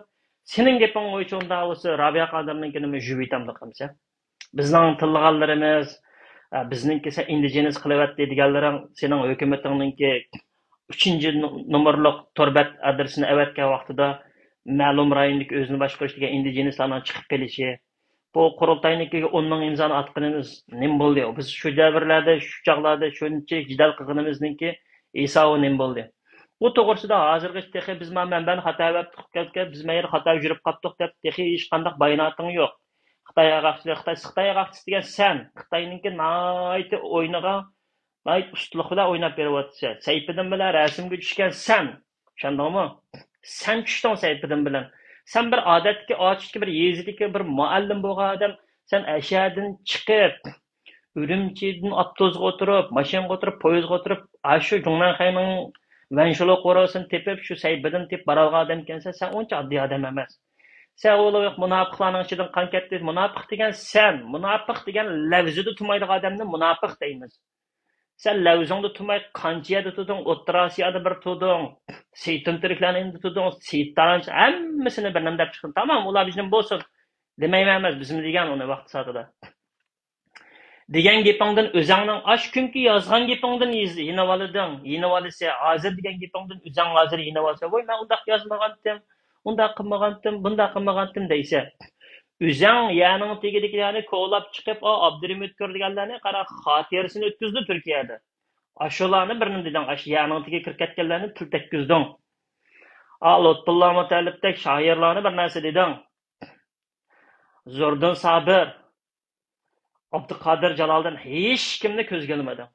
سېنىڭ گېپىڭ بويىچە ئۇنداق بولسا، رابىيە قادىرنىڭكىنىمۇ يۇيۇۋېتەمدۇ قىلمىسا؟ بىزنىڭ تىللىغانلىرىمىز، ئە، بىزنىڭكى سەن ئىندىجېنىس قىلىۋەتتى دېگەنلىرىڭ، سېنىڭ ھۆكۈمىتىڭنىڭكى ئۈچىنچى نو-، نومۇرلۇق تور بەت ئادرېسىنى ئەۋەتكەن ۋاقتىدا، مەلۇم رايوندىكى ئۆزىنى باشقۇرۇش دېگەن ئىندىجېنىسلارنىڭ چىقىپ قېلىشى، بۇ قۇرۇلتاينىڭكى ئون مىڭ ئىمزانى ئاتقىنىمىز نېمە بولدى؟ بىز شۇ دەۋرلەردە، شۇ چاغلاردا شۇنچە جېدەل قىلغىنىمىزنىڭكى ھېسابى نېمە بولدى؟ بۇ توغرىسىدا ھازىرغىچە تېخى بىز ما مەنبەنى خاتا ئەۋەتتۇق، بىز ما يەردە خاتا يۈرۈپ قاپتۇق دەپ تېخى ھېچقانداق باياناتىڭ يوق. خىتاي ئاياغ ئاستى، خىتاي، خىتاي ئاياغ ئاستى دېگەن سەن. خىتاينىڭكى ناھايىتى ئوينىغا ناھايىتى ئۇستىلىق بىلەن ئويناپ بېرىۋاتىسەن. سەيپىدىن بىلەن رەسىمگە چۈشكەن سەن. چۈشەندىڭمۇ؟ سەن چۈشتۈڭ سەيپىدىن بىلەن. سەن بىر ئادەتتىكى ئاچىكى بىر يېزىدىكى بىر مۇئەللىم بولغان ئادەم، سەن ئەشەدىن چىقىپ، ئۈرۈمچىدىن ئاپتوبۇسقا ئولتۇرۇپ، ماشىنىغا ئولتۇرۇپ، پويىزغا ئولتۇرۇپ، ئاشۇ جۇڭنەنخەينىڭ ۋەنشۇلۇ قورۇسىنى تېپىپ، شۇ سەيپىدىن تېپىپ بارالىغان ئادەمكەنسەن، سەن ئۇنچە ئاددىي ئادەم ئەمەس. سەن ئۇلۇ مۇناپىقلارنىڭ ئىچىدىن قان كەتتى. مۇناپىق دېگەن سەن. مۇناپىق دېگەن لەۋزىدە تۇمايدىغان ئادەمنى مۇناپىق دەيمىز. سەن لەۋزىڭدە تۇماي قانچە يەردە تۇردۇڭ؟ ئوتتۇرا ئاسىيادا بىر تۇردۇڭ. سېيىت تۈركلەرنىڭ ئىچىدە تۇردۇڭ. سېيىت تارانچى ھەممىسىنى بىر نېمە دەپ چىقتىڭ. تامام، ئۇلار بىزنى بولسۇن دېمەيمەن ئەمەس، بىزمۇ دېگەن ئۇنى ۋاقتى سائىتىدا. دېگەن گېپىڭدىن ئۆزەڭنىڭ ئاشۇ كۈنكى يازغان گېپىڭدىن يېز-، يېنىۋالىدىڭ، يېنىۋالىسى. ھازىر دېگەن گېپىڭدىن ئۆزەڭ ھازىر يېنىۋالسا، ۋوي، مەن ئۇنداق يازمىغانتىم، ئۇنداق قىلمىغانتىم، بۇنداق قىلمىغانتىم دەيسە. ئۆزەڭ يەرنىڭ تېگىدىكىلەرنى كولاپ چىقىپ، ئا، ئابدۇرېھىم ئۆتكۈر دېگەنلەرنى قارا، خاتىرىسىنى ئۆتكۈزدى تۈركىيەدە. ئاشۇلارنى بىرنى دېدىڭ، ئاشۇ يەرنىڭ تېگىگە كىرىپ كەتكەنلەرنى تىل تەگكۈزدۈڭ. ئا، لۇتپۇللا مۇتەللىپتەك شائىرلارنى بىر نەرسە دېدىڭ. زوردۇن سابىر، ئابدۇقادىر جالالىدىن ھېچكىمنى كۆزگە ئىلمىدىڭ.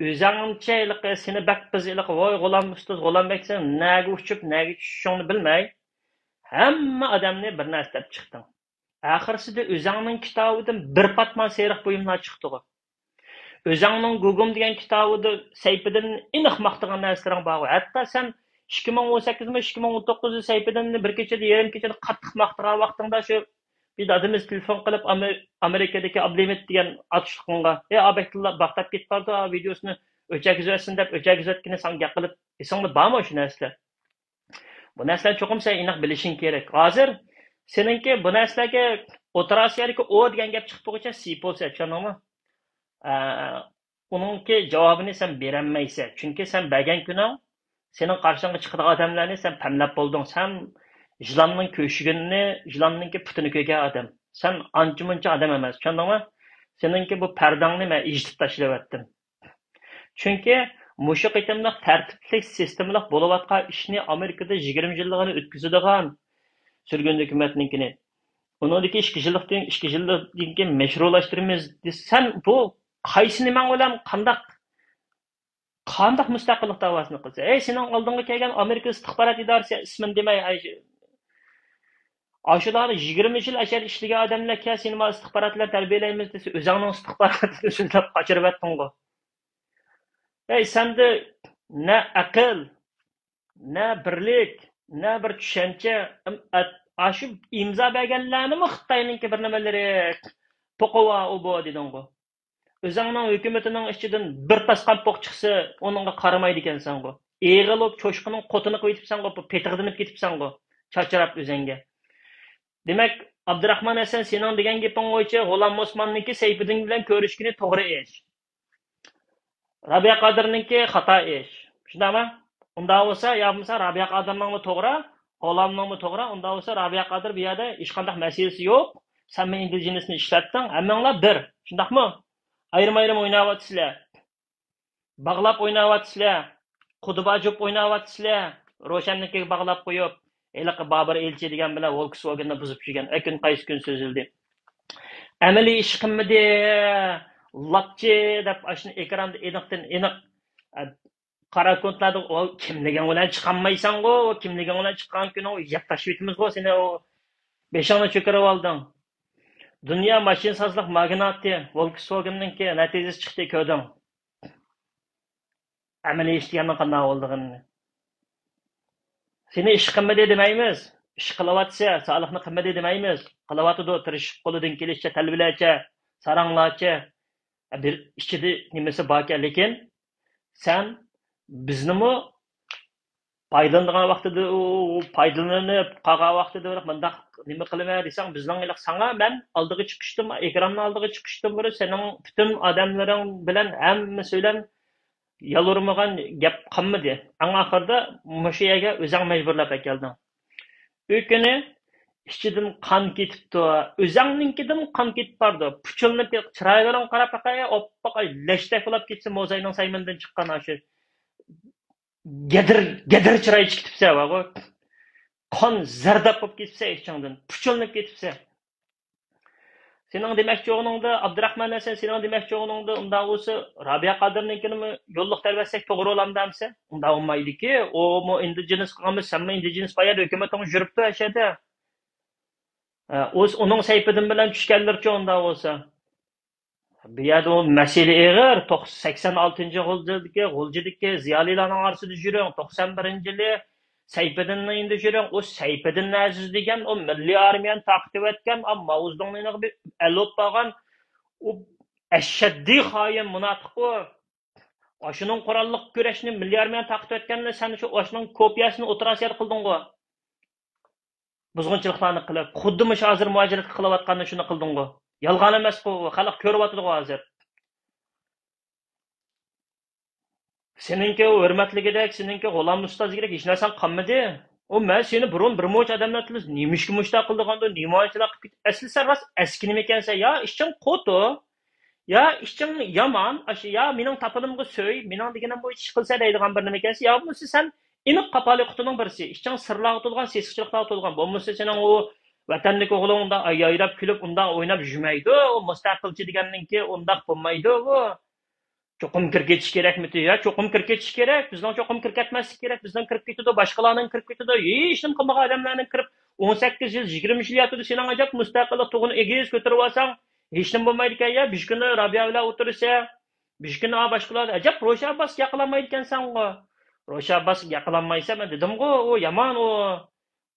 ئۆزەڭچە ھېلىقى سېنى بەك بىز ھېلىقى، ۋوي، غۇلام ئۇستاز، غۇلام بەكسەن، نەگە ئۇچۇپ، نەگە چۈشۈشۈڭنى بىلمەي، ھەممە ئادەمنى بىر نەرسە دەپ چىقتىڭ. ئاخىرسىدا ئۆزەڭنىڭ كىتابىدىن بىر پاتمان سېرىق بۇيۇملار چىقتىغۇ. ئۆزەڭنىڭ گۇگۇم دېگەن كىتابىدا سەيپىدىننى ئېنىق ماختىغان نەرسىلىرىڭ بارغۇ. ھەتتا سەن ئىككى مىڭ ئون سەككىزمۇ، ئىككى مىڭ ئون توققۇزدا سەيپىدىننى بىر كېچىدە، يېرىم كېچىدە قاتتىق ماختىغان ۋاقتىڭدا شۇ بىر دادىمىز تېلېفون قىلىپ، ئامېر-، ئامېرىكىدىكى ئابلىمىت دېگەن ئاتۇشلۇقۇڭغا، «ئەي، ئابەكتىللا باغداد كېتىپ بارىدۇ، ۋىدېيوسىنى ئۆچەرگۈزۈۋەتسۇن» دەپ ئۆچەرگۈزۈۋەتكىنى ساڭا گەپ قىلىپ ئېسىڭدە بارمۇ شۇ نەرسىلەر؟ بۇ نەرسىلەرنى چوقۇم سەن ئېنىق بىلىشىڭ كېرەك. ھازىر سېنىڭكى بۇ نەرسىلەرگە ئوتتۇرا ئاسىيادىكى ئو دېگەن گەپ چىقىپ بولغۇچە سىيىپ بولسا، چۈشەندىڭمۇ؟ ئە، ئۇنىڭكى جاۋابىنى سەن بېرەلمەيسەن. چۈنكى سەن بەرگەن كۈنۈڭ سېنىڭ قارشىڭغا چىقىدىغان ئادەملەرنى سەن پەملەپ بولدۇڭ. سەن يىلاننىڭ كۆشۈگىنىنى، يىلاننىڭكى پۇتىنى كۆرگەن ئادەم. سەن ئانچە-مۇنچە ئادەم ئەمەس، چۈشەندىڭمۇ؟ سېنىڭكى بۇ پەردەڭنى مەن ئېچىتىپ تاشلىۋەتتىم. چۈنكى مۇشۇ قېتىملىق تەرتىپلىك، سىستېمىلىق بولۇۋاتقان ئىشنى ئامېرىكىدا يىگىرمە يىللىقىنى ئۆتكۈزىدىغان سۈرگۈندە ھۆكۈمەتنىڭكىنى، ئۇنىڭدىكى ئىككى يىللىقتىن، ئىككى يىللىقتىن كېيىن مەشرۇلاشتۇرىمىز دېسە، سەن بۇ قايسى نېمەڭ بىلەن قانداق، قانداق مۇستەقىللىق داۋاسىنى قىلىسەن؟ ئەي، سېنىڭ ئالدىڭغا كەلگەن ئامېرىكا ئىستىخبارات ئىدارىسى، ئىسمىنى دېمەي، ئەي، ئاشۇلارنى يىگىرمە يىل ئەشەدە ئىشلىگەن ئادەملەر، «كەل، سېنى ما ئىستىخبارات بىلەن تەربىيەلەيمىز» دېسە، ئۆزۈڭنىڭ ئىستىخباراتىنى سۆزلەپ قاچۇرۇۋەتتىڭغۇ. ئەي، سەندە نە ئەقىل، نە بىرلىك، نە بىر چۈشەنچە، ئىم-، ئەت-، ئاشۇ ئىمزا بەرگەنلەرنىمۇ خىتاينىڭكى بىر نېمىلىرى، پوقىۋا ئۇ بۇ دېدىڭغۇ. ئۆزۈڭنىڭ ھۆكۈمىتىنىڭ ئىچىدىن بىر تاسقان پوق چىقسا، ئۇنىڭغا قارىمايدىكەنسەنغۇ. ئېغىل بولۇپ چوشقىنىڭ قوتىنى قىلىۋېتىپسەنغۇ، پېتىغا دېنىپ كېتىپسەنغۇ، چاچراپ ئۆزەڭگە. دېمەك، ئابدۇراخمان ھەسەن، سېنىڭ دېگەن گېپىڭ بويىچە غۇلام ئوسماننىڭكى سەيپىدىن بىلەن كۆرۈشكىنى توغرا ئىش. رابىيە قادىرنىڭكى خاتا ئىش. شۇنداقمۇ؟ ئۇنداق بولسا، يا بولمىسا رابىيە قادىرنىڭمۇ توغرا، غۇلامنىڭمۇ توغرا، ئۇنداق بولسا رابىيە قادىر بۇ يەردە ھېچقانداق مەسىلىسى يوق. سەنمۇ ئىندىجېنىسنى ئىشلەتتىڭ، ھەممىڭلار بىر. شۇنداقمۇ؟ ئايرىم-ئايرىم ئويناۋاتىسىلەر. باغلاپ ئويناۋاتىسىلەر. قۇدا باجۇپ ئويناۋاتىسىلەر. روشەننىڭكىگە باغلاپ قويۇپ، ھېلىقى بابۇر ئېلچى دېگەن بىلەن ۋولكسۋاگېننى بۇزۇپ يۈرگەن. ئەكۈن قايسى كۈن سۆزلىدى؟ ئەمەلىي ئىش قىلمىدى، لاپچى دەپ ئاشۇنى ئېكراندا ئېنىقتىن ئېنىق، ئە، قارا كونتلاردا، ئۇ كىملىكىڭ بىلەن چىقالمايسەنغۇ، ئۇ كىملىكىڭ بىلەن چىققان كۈنى ئۇ يەپ تاشلىۋېتىمىزغۇ سېنى، ئۇ بېشىڭنى چۆكۈرۈۋالدىڭ. دۇنيا ماشىنىسازلىق ماگناتى ۋولكسۋاگېننىڭكى نەتىجىسى چىقتى، كۆردۈڭ. ئەمەلىي ئىش دېگەننىڭ قانداق بولىدىغىنىنى. سېنى ئىش قىلمىدى دېمەيمىز. ئىش قىلىۋاتىسەن، سالىھنى قىلمىدى دېمەيمىز. قىلىۋاتىدۇ، تىرىشىپ، قولىدىن كېلىشىچە، تەلۋىلەرچە، ساراڭلارچە. بىر ئىچىدە نېمىسى باركەن، لېكىن سەن بىزنىمۇ پايدىلىنىدىغان ۋاقتىدا ئۇ پايدىلىنىپ، قالغان ۋاقتىدا بىر مۇنداق نېمە قىلىمەن دېسەڭ، بىزنىڭ ھېلىقى ساڭا مەن ئالدىغا چىقىشتىن، ئېكراننىڭ ئالدىغا چىقىشتىن بۇرۇن سېنىڭ پۈتۈن ئادەملىرىڭ بىلەن، ھەممىسى بىلەن يالۋۇرمىغان گەپ قالمىدى. ئەڭ ئاخىرىدا مۇشۇ يەرگە ئۆزۈڭ مەجبۇرلاپ ئەكەلدىڭ. ئۆكۈنى ئىچىدىن قان كېتىپتۇ. ئۆزۈڭنىڭكىدىن قان كېتىپ بارىدۇ. پۇچۇلىنىپ كېتىپ، چىرايلىرىڭ قاراپ باقاي، ئوپپاق لەشتەك بولاپ كەتسە، موزاينىڭ سايمىنىدىن چىققان ئاشۇ گەدىر، گەدىر چىراي چىقىپ كېتىپسەن، بارغۇ. قان زەرداب بولۇپ كېتىپسەن ئىچىڭدىن، پۇچۇلىنىپ كېتىپسەن. سېنىڭ دېمەكچى بولغىنىڭدا، ئابدۇراخمان ھەسەن، سېنىڭ دېمەكچى بولغىنىڭدا، ئۇنداق بولسا، رابىيە قادىرنىڭكىنىمۇ يوللۇق دەۋەتسەك توغرا بولامدۇ ئەمسە؟ ئۇنداق بولمايدىكى، ئۇمۇ ئىندىجېنىس قىلغانمۇ، سەنمۇ ئىندىجېنىس، بۇ يەردە ھۆكۈمىتىڭ يۈرۈپتۇ ئەشەدە. ئۇ، ئۇنىڭ سەيپىدىن بىلەن چۈشكەنلىرىچۇ ئۇنداق بولسا. بۇ يەردە ئۇ مەسىلە ئېغىر. توق-، سەكسەن ئالتىنچى غۇلجىدىكى، غۇلجىدىكى زىيالىيلارنىڭ ئارىسىدا يۈرۈڭ. توقسان بىرىنچى يىلى سەيپىدىننىڭ يېنىدا يۈرۈڭ. ئۇ سەيپىدىن ئەزىز دېگەن، ئۇ مىللىي ئارمىيەنى تارقىتىۋەتكەن، ئامما ئۇزۇننىڭ يېنىغا بىر ئەل بولۇپ بارغان، ئۇ ئەشەددىي خائىن، مۇناپىق ئۇ. ئاشۇنىڭ قوراللىق كۈرەشنى، مىللىي ئارمىيەنى تارقىتىۋەتكەننى سەن شۇ، ئاشۇنىڭ كوپىيەسىنى ئوتتۇرا ئاسىيادا قىلدىڭغۇ. بۇزغۇنچىلىقلارنى قىلىپ، خۇددى مۇشۇ ھازىر مۇھاجىرەتكە قىلىۋاتقاننى شۇنى قىلدىڭغۇ. يالغان ئەمەسقۇ ئۇ، خەلق كۆرۈۋاتىدىغۇ ھازىر. سېنىڭكى ئۇ ھۆرمەتلىكىدەك، سېنىڭكى غۇلام ئۇستازدەك ھېچ نەرسەڭ قالمىدى. ئۇ مەن سېنى بۇرۇن بىر مۇنچە ئادەملەر تىللىسا، نېمىشقا مۇشۇنداق قىلىدىغاندۇ، نېمانچىلار قىلىپ كېتىپ، ئەسلى سەن راست ئەسكىنىمىكەنسەن يا، ئىچىڭ قوتۇ. يا ئىچىڭ يامان، ئاشۇ يا مېنىڭ تاپىنىمغا سۆي، مېنىڭ دېگىنىم بويىچە ئىش قىلسا دەيدىغان بىر نېمىكەنسەن، يا بولمىسا سەن ئېنىق قاپالى قۇتىنىڭ بىرسى. ئىچىڭ سىرلارغا تولغان، سېسىقچىلىقلارغا تولغان. بولمىسا سېنىڭ ئۇ ۋەتەندىكى ئوغلۇڭ ئۇنداق يايراپ كۈلۈپ، ئۇنداق ئويناپ يۈرمەيدۇ. ئۇ مۇستەقىلچى دېگەننىڭكى ئۇنداق بولمايدۇ ئۇ. چوقۇم كىرىپ كېتىش كېرەكمىتى؟ يا، چوقۇم كىرىپ كېتىش كېرەك. بىزنىڭ چوقۇم كىرىپ كەتمەسلىك كېرەك. بىزنىڭ كىرىپ كېتىدۇ، باشقىلارنىڭ كىرىپ كېتىدۇ. ھېچنېمە قىلمىغان ئادەملەرنىڭ كىرىپ، ئون سەككىز يىل، يىگىرمە يىل ياتىدۇ. سېنىڭ ئەجەب مۇستەقىللىق تۇغىنى ئېگىز كۆتۈرۈۋالساڭ، ھېچنېمە بولمايدىكەن يا. بىر كۈنى رابىيە بىلەن ئولتۇرىسەن، بىر كۈنى باشقىلار، ئەجەب روشەن ئابباسقا ياقىلالمايدىكەنسەنغۇ. روشەن ئابباسقا ياقىلالمايسەن، مەن دېدىمغۇ، ئۇ يامان ئۇ.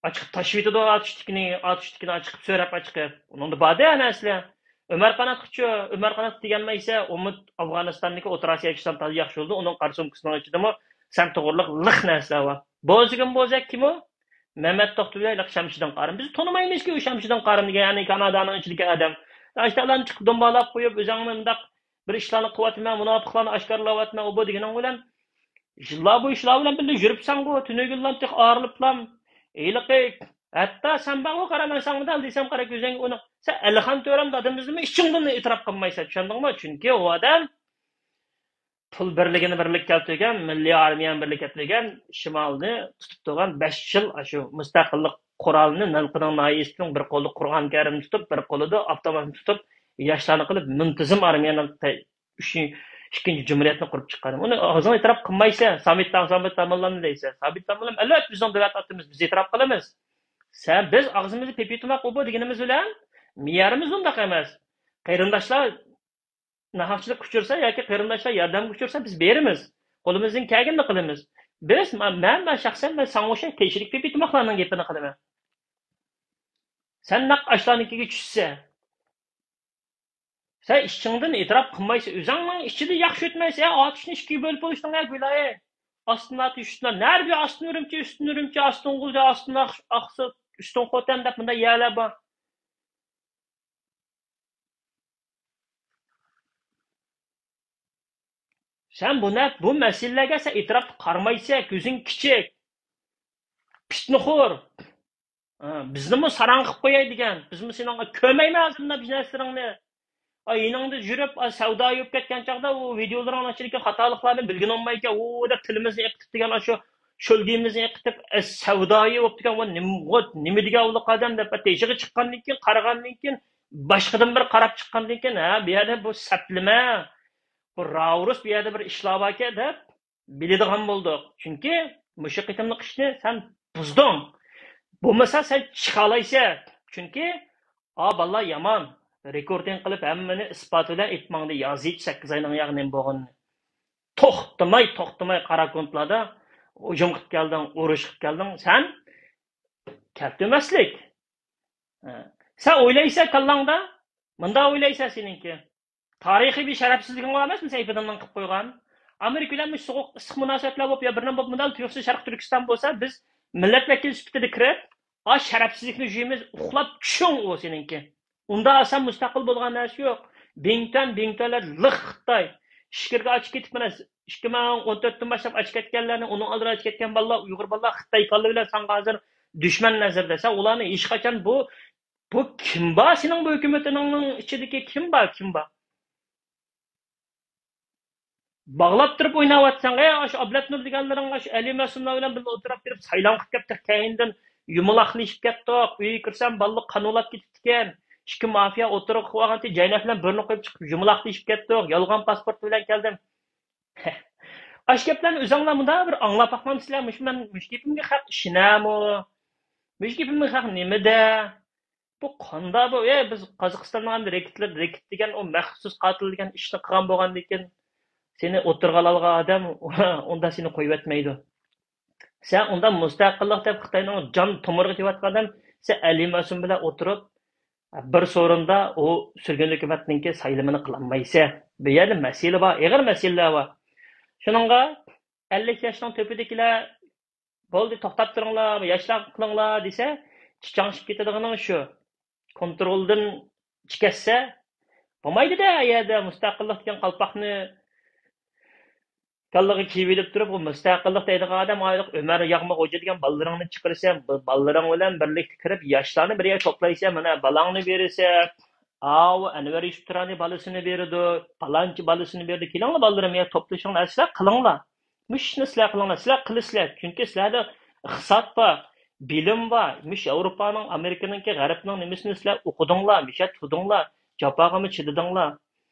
ئاچىقىپ تاشلىۋېتىدۇ ئاتۇشتىكىنى، ئاتۇشتىكىنى ئاچىقىپ سۆرەپ ئاچىقىپ. ئۇنىڭدا باردى نەرسىلەر. ئۆمەر قاناتقىچۇ، ئۆمەر قانات دېگەنمەن ئىسە، ئۇمۇ ئافغانىستاندىكى ئوتتۇرا ئاسىيا ئىشلار تازا ياخشى بولدى. ئۇنىڭ قارا سومكىسىنىڭ ئىچىدىمۇ سەن توغرىلىق لىق نەرسىلەر بار. بوزىگىن بوزەك كىم ئۇ؟ مەمەت توختى بىلەن شەمشىدىن قارىم. بىز تونۇمايمىزكى ئۇ شەمشىدىن قارىم دېگەن، يەنى كانادانىڭ ئىچىدىكى ئادەم. ئاشۇلارنى چىقىپ دومبالاپ قويۇپ، ئۆزۈڭنى مۇنداق بىر ئىشلارنى قىلىۋاتىمەن، مۇناپىقلارنى ئاشكارىلاۋاتىمەن، ئۇ بۇ دېگىنىڭ بىلەن يىللار بويى شۇلار بىلەن بىللە يۈرۈپسەنغۇ، تۈنۈگۈنلام تېخى ئايرىلىپلام. ھېلىقى، ھەتتا سەن بارغۇ، قارا، مەن ساڭا دەل دېسەم، قارا كۆزۈڭگە ئۇنى، سەن ئەلىخان تۆرەم دادىمىزنىمۇ ئىچىڭدىن ئېتىراپ قىلمايسەن، چۈشەندىڭمۇ؟ چۈنكى ئۇ ئادەم پۇل بىرلىكىنى بىرلىككە كەلتۈرگەن، مىللىي ئارمىيەنى بىرلىككە كەلتۈرگەن، شىمالنى تۇتۇپ تۇرغان بەش يىل ئاشۇ مۇستەقىللىق قورالىنى نەنقىنىڭ ناھىيەسىنىڭ بىر قولىدا قۇرئان كەرىمنى تۇتۇپ، بىر قولىدا ئاپتوماتنى تۇتۇپ، ياشلارنى قىلىپ، مۇنتىزىم ئارمىيەنىڭ تە-، ئۈچىنچى، ئىككىنچى جۇمھۇرىيەتنى قۇرۇپ چىققان. ئۇنى ئۆزۈڭ ئېتىراپ قىلمايسەن، سامىت، سامىت تاموللامنى دەيسەن. سامىت تاموللام، ئەلۋەتتە، بىزنىڭ دۆلەت ئاتىمىز، بىز ئېتىراپ قىلىمىز. سەن، بىز ئاغزىمىزنى پېپىتىماق ئۇ بۇ دېگىنىمىز بىلەن مېيارىمىز ئۇنداق ئەمەس. قېرىنداشلار ناھەقچىلىككە ئۇچرىسا ياكى قېرىنداشلار ياردەمگە ئۇچرىسا، بىز بېرىمىز. قولىمىزدىن كەلگىنىنى قىلىمىز. بىز، ما-، مەن، مەن شەخسەن، مەن ساڭا ئوخشاش تېشىلىك پېپىتىماقلارنىڭ گېپىنى قىلىمەن. سەن نەق ئاشۇلارنىڭكىگە چۈشسە، سەن ئىچىڭدىن ئېتىراپ قىلمايسەن، ئۆزۈڭنىڭ ئىچىدە ياخشى ئۆتمەيسەن. ئە، ئاتۇشنى ئىككىگە بۆلۈپ بولۇشنىڭ، ئە، گۇلايى. ئاستىن ئاتۇش، ئۈستۈن ئاتۇش. نەدە بىر ئاستىن ئۈرۈمچى، ئۈستۈن ئۈرۈمچى، ئاستىن غۇلجا، ئاستىن ئاق-، ئاقسۇ، ئۈستۈن خوتەن دەپ مۇنداق يەرلەر بار. سەن بۇ نە-، بۇ مەسىلىلەرگە سەن ئېتىراپلىق قارىمايسەن، كۆزۈڭ كىچىك. پىتنىخور. ھە، بىزنىمۇ ساراڭ قىلىپ قوياي دېگەن. بىزمۇ سېنىڭ كۆرمەيمەن ھازىر مۇنداق بىر نەرسىلىرىڭنى. ئاي، يېنىڭدا يۈرۈپ، ئاي، سەۋدايى بولۇپ كەتكەن چاغدا ئۇ ۋىدىيولىرىڭنىڭ ئىچىدىكى خاتالىقلارنى بىلگىنى بولمايكەن، ئۇ دەپ تىلىمىزنى ئېقىتىپ دېگەن، ئاشۇ شۆلگىيىمىزنى ئېقىتىپ، ئە، سەۋدايى بولۇپ دېگەن، ۋە نېمە، ۋە نېمە دېگەن ئۇلۇغ ئادەم دەپ، تېشىغا چىققاندىن كېيىن، قارىغاندىن كېيىن، باشقىدىن بىر قاراپ چىققاندىن كېيىن، ھە، بۇ يەردە بۇ سەپلىمە، بۇ راۋرۇس، بۇ يەردە بىر ئىشلار باركەن دەپ، بىلىدىغان بولدۇق. چۈنكى مۇشۇ قېتىملىق ئىشنى سەن بۇزدۇڭ. بولمىسا سەن چىقالايسەن. چۈنكى، ئا، بالىلار يامان. رېكوردىنگ قىلىپ ھەممىنى ئىسپات بىلەن ئېيتىپ ماڭدى. يازىچ سەككىز ئاينىڭ ياغى نېمە بولغىنىنى. توختىماي، توختىماي قاراكۇنتلاردا ھۇجۇم قىلىپ كەلدىڭ، ئۇرۇش قىلىپ كەلدىڭ. سەن كەلتۈرمەسلىك. ھە. سەن ئويلايسەن كاللاڭدا، مۇنداق ئويلايسەن سېنىڭكى. تارىخىي بىر شەرەپسىزلىكىڭ بار ئەمەسمۇ سەيپىدىننىڭ قىلىپ قويغان؟ ئامېرىكا بىلەن مۇشۇ سوغۇق ئىسسىق مۇناسىۋەتلەر بولۇپ، يا بىر نېمە بولۇپ، مۇنداق تۇيۇقسىز شەرقىي تۈركىستان بولسا، بىز مىللەت ۋەكىلى سۈپىتىدە كىرىپ، ئا، شەرەپسىزلىكنى يۇيىمىز، ئۇخلاپ چۈشۈڭ ئۇ سېنىڭكى. ئۇنداق ئاسان مۇستەقىل بولغان نەرسە يوق. بىڭتۈەن، بىڭتۈەنلەر لىق خىتاي. ئىچكىرىگە ئاچىپ كېتىپ، مانا، ئىككى مىڭ ئون تۆتتىن باشلاپ ئاچىپ كەتكەنلەرنى، ئۇنىڭ ئالدىدا ئاچىپ كەتكەن بالىلار، ئۇيغۇر بالىلار خىتاي كاللا بىلەن ساڭا ھازىر دۈشمەن نەزىرىدە. سەن ئۇلارنى ھېچقاچان بۇ، بۇ كىم بار سېنىڭ بۇ ھۆكۈمىتىڭنىڭ ئىچىدىكى كىم بار، كىم بار؟ باغلاپ تۇرۇپ ئويناۋاتساڭ، ئەي، ئاشۇ ئابلەت نۇر دېگەنلىرىڭ، ئاشۇ ئەلى مەسۇملار بىلەن بىللە ئولتۇرۇپ بېرىپ سايلام قىلىپ كەپتۇ، كەينىدىن يۇمىلاقلىشىپ كەتتۇق. ئۆيگە كىرسەم، بالىلار قان ئۇلاپ كېتىپتىكەن. ئىككى مافىيا ئوتتۇرىغا قويۇۋالغانتى، جەينەپ بىلەن بىرنى قويۇپ چىقىپ يۇمىلاقلىشىپ كەتتۇق. يالغان پاسپورت بىلەن كەلدىم. ئاش گەپلەرنى ئۆزۈڭلار مۇنداق بىر ئاڭلاپ باقمامسىلەر؟ مۇشۇ مەن، مۇشۇ گېپىمگە خەق ئىشىنەمۇ؟ مۇشۇ گېپىمگە خەق نېمە دە؟ بۇ قاندا بۇ؟ ئە، بىز قازاقىستاننىڭ ئەمدى رېكېتلىرى، رېكېت دېگەن ئۇ مەخسۇس قاتىل دېگەن ئىشنى قىلغان بولغاندىكىن، سېنى ئوتتۇرىغا ئالغان ئادەم ئۇندا سېنى قويۇۋەتمەيدۇ. سەن ئۇندا مۇستەقىللىق دەپ خىتاينىڭ جان تومۇرىغا تېگىۋاتقان ئادەم، سەن ئەلى مەسۇم بىلەن ئوتتۇرۇپ، بىر سورۇندا ئۇ سۈرگۈن ھۆكۈمەتنىڭكى سايلىمىنى قىلالمايسەن. بۇ يەردە مەسىلە بار، ئېغىر مەسىلىلەر بار. شۇنىڭغا ئەللىك ياشنىڭ تۆپىدىكىلەر، بولدى، توختاپ تۇرۇڭلار، ياشلار قىلىڭلار دېسە، چىچاڭشىپ كېتىدىغىنىڭ شۇ. كونترولدىن چىقىۋەتسە، بولمايدۇ-دە، ئۇ يەردە مۇستەقىللىق دېگەن قالپاقنى كاللىغا كىيىۋېلىپ تۇرۇپ، ئۇ مۇستەقىللىق دەيدىغان ئادەم ئايلىق ئۆمەر ياغما خوجا دېگەن بالىلىرىڭنى چىقىرىسەن، ب-، بالىلىرىڭ بىلەن بىرلىكتە كىرىپ، ياشلارنى بىر يەرگە توپلايسەن، مانا، بالاڭنى بېرىسەن، ئاۋۇ ئەنۋەر يۈسۈپ تۇرانى بالىسىنى بېرىدۇ، پالانچى بالىسىنى بېرىدۇ، كېلىڭلار بالىلىرىم، يا توپلىشىڭلار، سىلەر قىلىڭلار. مۇشۇ ئىشنى سىلەر قىلىڭلار، سىلەر قىلىسىلەر، چۈنكى سىلەردە ئىقتىساد بار، بىلىم بار، مۇشۇ ياۋروپانىڭ، ئامېرىكىنىڭكى، غەربنىڭ نېمىسىنى سىلەر ئوقۇدۇڭلار، مۇشۇ يەردە تۇردۇڭلار، جاپاغىمۇ چىدىدىڭلار.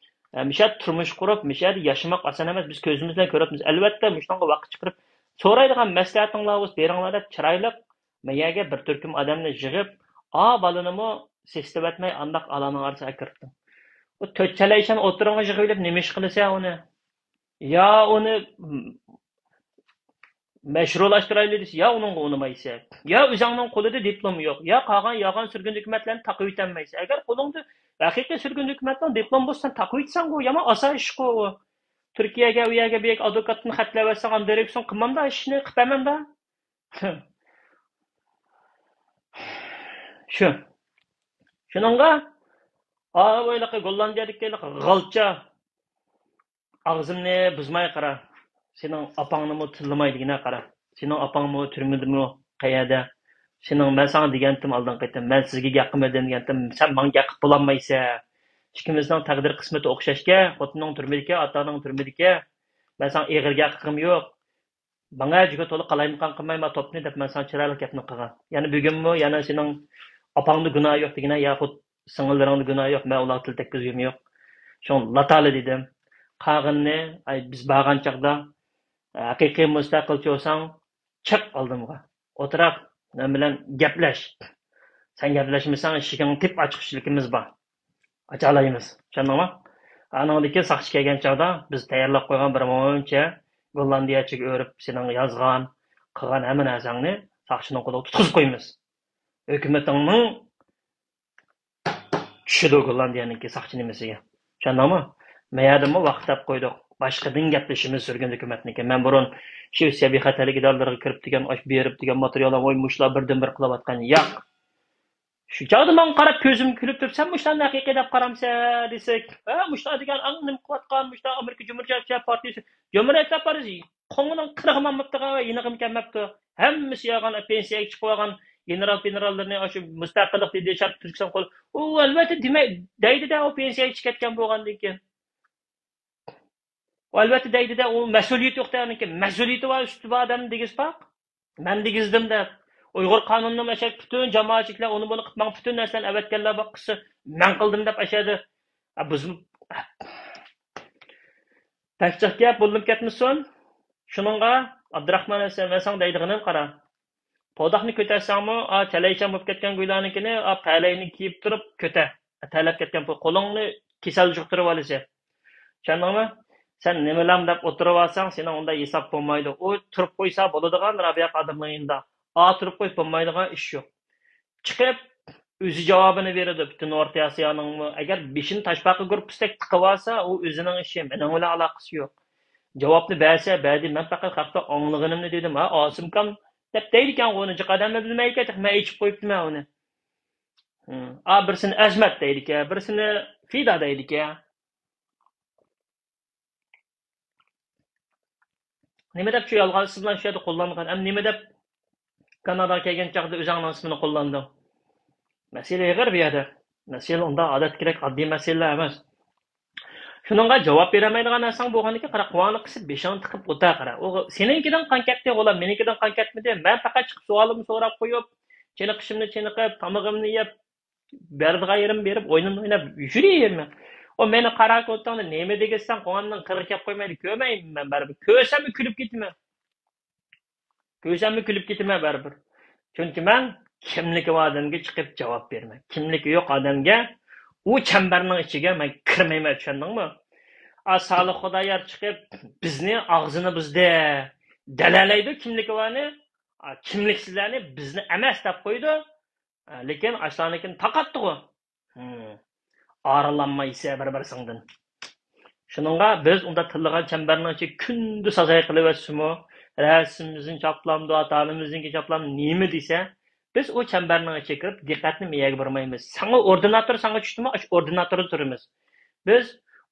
ئە، مۇشۇ يەردە تۇرمۇش قۇرۇپ، مۇشۇ يەردە ياشىماق ئاسان ئەمەس. بىز كۆزىمىز بىلەن كۆرۈۋاتىمىز. ئەلۋەتتە، مۇشۇنىڭغا ۋاقىت چىقىرىپ، سورايدىغان مەسلىھەتىڭلار بولسا بېرىڭلار دەپ، چىرايلىق مەيەگە بىر تۈركۈم ئادەمنى يىغىپ، ئا بالىنىمۇ سېسىتىۋەتمەي، ئانداق ئالانىڭ ئارىسىغا ئەكىرىپتۇ. ئۇ تۆت چەلەيشان ئوتتۇرىغا يىغىۋېلىپ نېمە ئىش قىلىسەن ئۇنى؟ يا ئۇنى مەشرۇلاشتۇرايلى دېسە، يا ئۇنىڭغا ئۇنىمايسەن، يا ئۆزۈڭنىڭ قولىدا دىپلوم يوق، يا قالغان يالغان سۈرگۈن ھۆكۈمەتلەرنى تاقىۋېتەلمەيسەن. ئەگەر قولۇڭدا ھەقىقىي سۈرگۈن ھۆكۈمەتنىڭ دىپلومى بولسا، سەن تاقىۋېتىسەنغۇ، يامان ئاسان ئىشقۇ ئۇ. تۈركىيەگە، ئۇ يەرگە، بۇ يەرگە ئادۋوكاتتىن خەتلەۋەتسەڭ، ئاندىن بېرىپ سەن قىلمامدا ئىشنى، قىلىپ بەرمەمدا. شۇ. شۇنىڭغا ئاۋۇ ھېلىقى گوللاندىيەدىكى ھېلىقى غالچا، ئاغزىمنى بۇزماي قارا. سېنىڭ ئاپاڭنىمۇ تىللىماي دېگىنە قارا. سېنىڭ ئاپاڭمۇ تۈرمىدىمۇ، قەيەردە؟ سېنىڭ، مەن ساڭا دېگەنتىم ئالدىنقى قېتىم، مەن سىزگە گەپ قىلمىدىم دېگەنتىم، سەن ماڭا گەپ قىلىپ بولالمايسەن. ئىككىمىزنىڭ تەقدىر قىسمىتى ئوخشاشكەن، خوتۇنۇڭ تۈرمىدىكەن، ئاتا-ئاناڭ تۈرمىدىكەن. مەن ساڭا ئېغىر گەپ قىلغۇم يوق. ماڭا جۈگە تولا قالايمىقان قىلماي، ما توپنى دەپ مەن ساڭا چىرايلىق گەپنى قىلغان. يەنە بۈگۈنمۇ يەنە سېنىڭ ئاپاڭدا گۇناھ يوق دېگىنە، ياخۇد سىڭىللىرىڭدا گۇناھ يوق، مەن ئۇلارغا تىل تەگكۈزگۈم يوق. شۇڭا لاتالى دېدىم. قالغىنىنى، ئاي، بىز بارغان چاغدا، ھەقىقىي مۇستەقىلچى بولساڭ، چىق ئالدىمغا. ئولتۇراق، مەن بىلەن گەپلەش. سەن گەپلەشمىسەڭ، ئىشىكىڭنى تېپىپ ئاچقۇچىلىكىمىز بار. ئاچالايمىز. چۈشەندىڭمۇ؟ ئانىڭدىن كېيىن ساقچى كەلگەن چاغدا بىز تەييارلاپ قويغان بىر مۇنچە گوللاندىيەچىگە ئۆرۈپ سېنىڭ يازغان، قىلغان ھەممە نەرسەڭنى ساقچىنىڭ قولىغا تۇتقۇزۇپ قويىمىز. ھۆكۈمىتىڭنىڭ چۈشىدۇ گوللاندىيەنىڭكى ساقچى نېمىسىگە. چۈشەندىڭمۇ؟ مەيەردىمۇ ۋاقىت دەپ قويدۇق. باشقىدىن گەپلىشىمىز سۈرگۈن ھۆكۈمەتنىڭكى. مەن بۇرۇن شىۋېتسىيە بىخەتەرلىك ئىدارىلىرىغا كىرىپ دېگەن، ئاش بېرىپ دېگەن ماتېرىياللار، ۋوي، مۇشۇلار بىردىنبىر قىلىۋاتقان. ياق. شۇ چاغدا ماڭا قاراپ كۆزۈم كۈلۈپ تۇرۇپ، سەن مۇشۇلارنى ھەقىقىي دەپ قارامسەن دېسەك، ھە، مۇشۇلار دېگەن ئەڭ نېمە قىلىۋاتقان، مۇشۇلار ئامېرىكا جۇمھۇرىيەتچىلەر پارتىيىسى، جۇمھۇرىيەتچىلەر پارتىيىسى قوڭىنىڭ قىرىغا ماڭماپتىغان ۋە يېنىغىمۇ كەلمەپتۇ. ھەممىسى يالغان، پېنسىيەگە چىقىۋالغان گېنېرال پېنېراللىرىنى، ئاشۇ مۇستەقىللىق دېدى، شەرقىي تۈركىستان قول، ئۇ ئەلۋەتتە دېمەي، دەيدىدە، ئۇ پېنسىيەگە چىقىپ كەتكەن بولغاندىن كېيىن. ئۇ ئەلۋەتتە دەيدىدە، ئۇ مەسئۇلىيىتى يوق دەيدىكەن، مەسئۇلىيىتى بار، ئۈستى بار ئادەمنى دېگۈزۈپ باق. مەن دېگۈزدۈم دەپ. ئۇيغۇر قانۇنىنى ئەشەدە پۈتۈن جامائەتچىلىكلەر ئۇنى بۇنى قىلىپ ماڭا پۈتۈن نەرسىلەرنى ئەۋەتكەنلەر بار قىلسا، مەن قىلدىم دەپ ئەشەدە. ئە، بۇزۇپ. بەك جىق گەپ، بولۇپ كەتمىسۇن. شۇنىڭغا ئابدۇراخمان ھەسەن، مەن ساڭا دەيدىغىنىم قارا. پوداقنى كۆتەرسەڭمۇ، ئا، چەلەيچان بولۇپ كەتكەن گۇيلارنىڭكىنى، ئا، پەلەينى كىيىپ تۇرۇپ كۆتە. تەرلەپ كەتكەن پۇ-، قولۇڭنى كېسەل يۇقتۇرۇۋالىسەن. چۈشەندىڭمۇ؟ سەن نېمىلەم دەپ ئولتۇرۇۋالساڭ، سېنىڭ ئۇنداق ھېساب بولمايدۇ. ئۇ تۇرۇپ قويسا بولىدىغان رابىيە قادىرنىڭ يېنىدا. ئا، تۇرۇپ قويۇپ بولمايدىغان ئىش يوق. چىقىپ، ئۆزى جاۋابىنى بېرىدۇ پۈتۈن ئورتا ئاسىيانىڭمۇ. ئەگەر بېشىنى تاشپاقا گۇرۇپپىسىدەك تىقىۋالسا، ئۇ ئۆزىنىڭ ئىشى، مېنىڭ بىلەن ئالاقىسى يوق. جاۋابنى بەرسە بەردى، مەن پەقەت خەقتە ئاڭلىغىنىمنى دېدىم. ھە، ئاسىمكام دەپ دەيدىكەن ئۇنى، جىق ئادەممۇ بىلمەيدىكەن، تېخى مەن ئېچىپ قويۇپتىمەن ئۇنى. ھە، ئا، بىرسىنى ئەزمەت دەيدىكەن، بىرسىنى فىدا دەيدىكەن. نېمە دەپ شۇ يالغان ئىسىملارنى شۇ يەردە قوللانغان؟ ئەمدى نېمە دەپ كاناداغا كەلگەن چاغدا ئۆزۈڭنىڭ ئىسمىنى قوللاندىڭ؟ مەسىلە ئېغىر بۇ يەردە. مەسىلە ئۇنداق ئادەتتىكىدەك ئاددىي مەسىلىلەر ئەمەس. شۇنىڭغا جاۋاب بېرەلمەيدىغان نەرسەڭ بولغاندىكىن، قارا، قۇلاقنى قىسىپ، بېشىڭنى تىقىپ ئولتۇر، قارا. ئۇ سېنىڭكىدىن قان كەتتى، غۇلام، مېنىڭكىدىن قان كەتمىدى. مەن پەقەت چىقىپ سوئالىمنى سوراپ قويۇپ، چېنىقىشىمنى چېنىقىپ، تامىقىمنى يەپ، بېرىدىغان يېرىمنى بېرىپ، ئويۇنۇمنى ئويناپ يۈرۈۋېرىمەن. ئۇ مېنى قارا كوتاڭدا نېمە دېگۈزسەڭ، قوڭۇمنىڭ قىرىغا كەپ قويمايدۇ، كۆرمەيمەن مەن بەرىبىر. كۆرسەممۇ كۈلۈپ كېتىمەن. كۆرسەممۇ كۈلۈپ كېتىمەن بەرىبىر. چۈنكى مەن كىملىكى بار ئادەمگە چىقىپ جاۋاب بېرىمەن. كىملىكى يوق ئادەمگە، ئۇ چەمبەرنىڭ ئىچىگە مەن كىرمەيمەن، چۈشەندىڭمۇ؟ ئا، سالىھ خۇدايار چىقىپ بىزنى ئاغزىنى بۇزدى، دەلەلەيدۇ كىملىكى بارنى، ئا، كىملىكسىزلەرنى بىزنى ئەمەس دەپ قويىدۇ. ئا، لېكىن ئاشۇلارنىڭكىنى تاقاتتىغۇ. ھىم. ئارىلانمايسە بىر-بىرسىڭدىن. شۇنىڭغا بىز ئۇنداق تىللىغان چەمبەرنىڭ ئىچىگە كۈندە سازاي قىلىۋەتسىمۇ، رەسىمىمىزنى چاپلامدۇ، ئاتا-ئانىمىزنىڭكى چاپلامدۇ، نېمە دېسە، بىز ئۇ چەمبەرنىڭ ئىچىگە كىرىپ دىققەتنى مېيەگە بۇرمايمىز. ساڭا ئوردىناتور ساڭا چۈشتىمۇ، ئاشۇ ئوردىناتوردا تۇرىمىز. بىز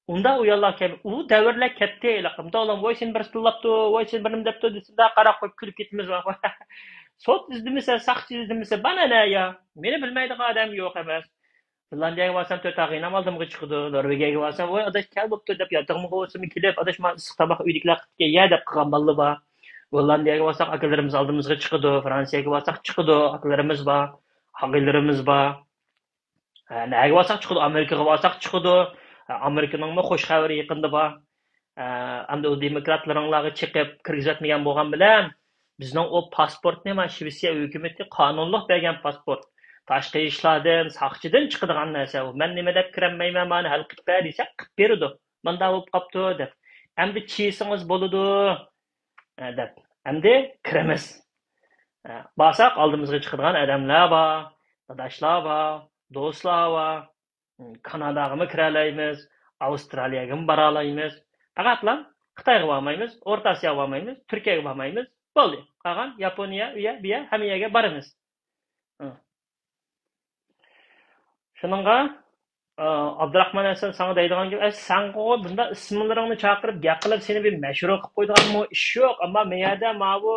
ئۇنداق ئۇياللار كەم-، ئۇ دەۋرلەر كەتتى، ھېلىقى، مۇنداق ئۇلام، ۋاي سېنى بىرسى تىللاپتۇ، ۋاي سېنى بىر نېمە دەپتۇ دېسە، مۇنداق قاراپ قويۇپ كۈلۈپ كېتىمىز. سوت ئىزدىمىسە، ساقچى ئىزدىمىسە، مانا نە يا؟ مېنى بىلمەيدىغان ئادەم يوق ئەمەس. فىنلاندىيەگە بارسام، تۆت ئاغىنەم ئالدىمغا چىقىدۇ. نورۋېگىيەگە بارسام، ۋاي ئاداش، كەل بوپتۇ دەپ، ياتىقىمغا بولسىمۇ كېلىپ، ئاداش، مانا ئىسسىق تاماق ئۆيدىكىلەر قىلىپ كەل يە دەپ قىلغان بالىلار بار. گوللاندىيەگە بارساق، ئاكىلىرىمىز ئالدىمىزغا چىقىدۇ. فرانسىيەگە بارساق، چىقىدۇ. ئاكىلىرىمىز بار، ئاغىلىرىمىز بار. ھە، نەگە بارساق چىقىدۇ، ئامېرىكىغا بارساق چىقىدۇ. ھە، ئامېرىكىنىڭمۇ خوش خەۋىرى يېقىندا بار. ھە، ئەمدى ئۇ دېموكراتلىرىڭلارغا چېقىپ كىرگۈزۈۋەتمىگەن بولغان بىلەن، بىزنىڭ ئۇ پاسپورتنى مانا شىۋېتسىيە ھۆكۈمىتى قانۇنلۇق بەرگەن پاسپورت. تاشقى ئىشلاردىن، ساقچىدىن چىقىدىغان نەرسە ئۇ. مەن نېمە دەپ كىرەلمەيمەن، مانا ھەل قىلىپ بەر دېسەك، قىلىپ بېرىدۇ. مانداق بولۇپ قاپتۇ دەپ. ئەمدى چىقسىڭىز بولىدۇ. ئە، دەپ. ئەمدى كىرىمىز. ئە، بارساق ئالدىمىزغا چىقىدىغان ئادەملەر بار، داداشلار بار، دوستلار بار. كاناداغىمۇ كىرەلەيمىز، ئاۋسترالىيەگىمۇ بارالايمىز. پەقەتلا خىتايغا بارمايمىز، ئورتا ئاسىياغا بارمايمىز، تۈركىيەگە بارمايمىز. بولدى. قالغان ياپونىيە، ئۇ يەر، بۇ يەر، ھەممە يەرگە بارىمىز. شۇنىڭغا، ئابدۇراخمان ھەسەن ساڭا دەيدىغان گېپى، ئەي، ساڭىغۇ بۇنداق ئىسىملىرىڭنى چاقىرىپ گەپ قىلىپ سېنى بىر مەشھۇر قىلىپ قويىدىغانمۇ ئىش يوق. ئەمما مەيەردە ماۋۇ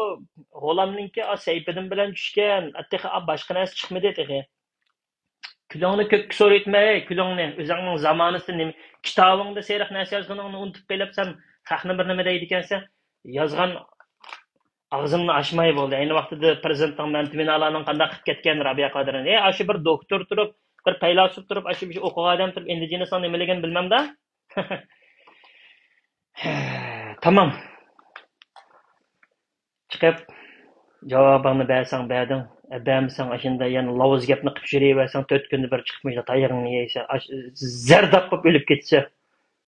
غۇلامنىڭكى، ئا، سەيپىدىن بىلەن چۈشكەن، تېخى، ئا، باشقا نەرسە چىقمىدى تېخى. كۈلۈڭنى كۆككە سورۇيتمەي، كۈلۈڭنى. ئۆزۈڭنىڭ زامانىسىدا نېمە، كىتابىڭدا سېرىق نەرسە يازغىنىڭنى ئۇنتۇپ قېلىپ، سەن خەقنى بىر نېمە دەيدىكەنسەن، يازغان ئاغزىمنى ئاچماي بولدى. ئەينى ۋاقتىدا پىرېزىدېنتنىڭ مەمتىمىن ئالانىڭ قانداق قىلىپ كەتكەن رابىيە قادىرىنى. ئە، ئاشۇ بىر دوكتور تۇرۇپ، بىر پەيلاسوپ تۇرۇپ، ئاشۇ بىر ئوقۇغان ئادەم تۇرۇپ، ئىندىجېنىسنىڭ نېمىلىكىنى بىلمەمدە. تامام. چىقىپ، جاۋابىڭنى بەرسەڭ بەردىڭ. ئە، بەرمىسەڭ ئاشۇنداق يەنە لاۋۇز گەپنى قىلىپ يۈرۈۋەرسەڭ، تۆت كۈندە بىر چىقىپ مۇشۇنداق تايىقىڭنى يەيسەن. ئاش-، زەرداب بولۇپ ئۆلۈپ كېتىسەن.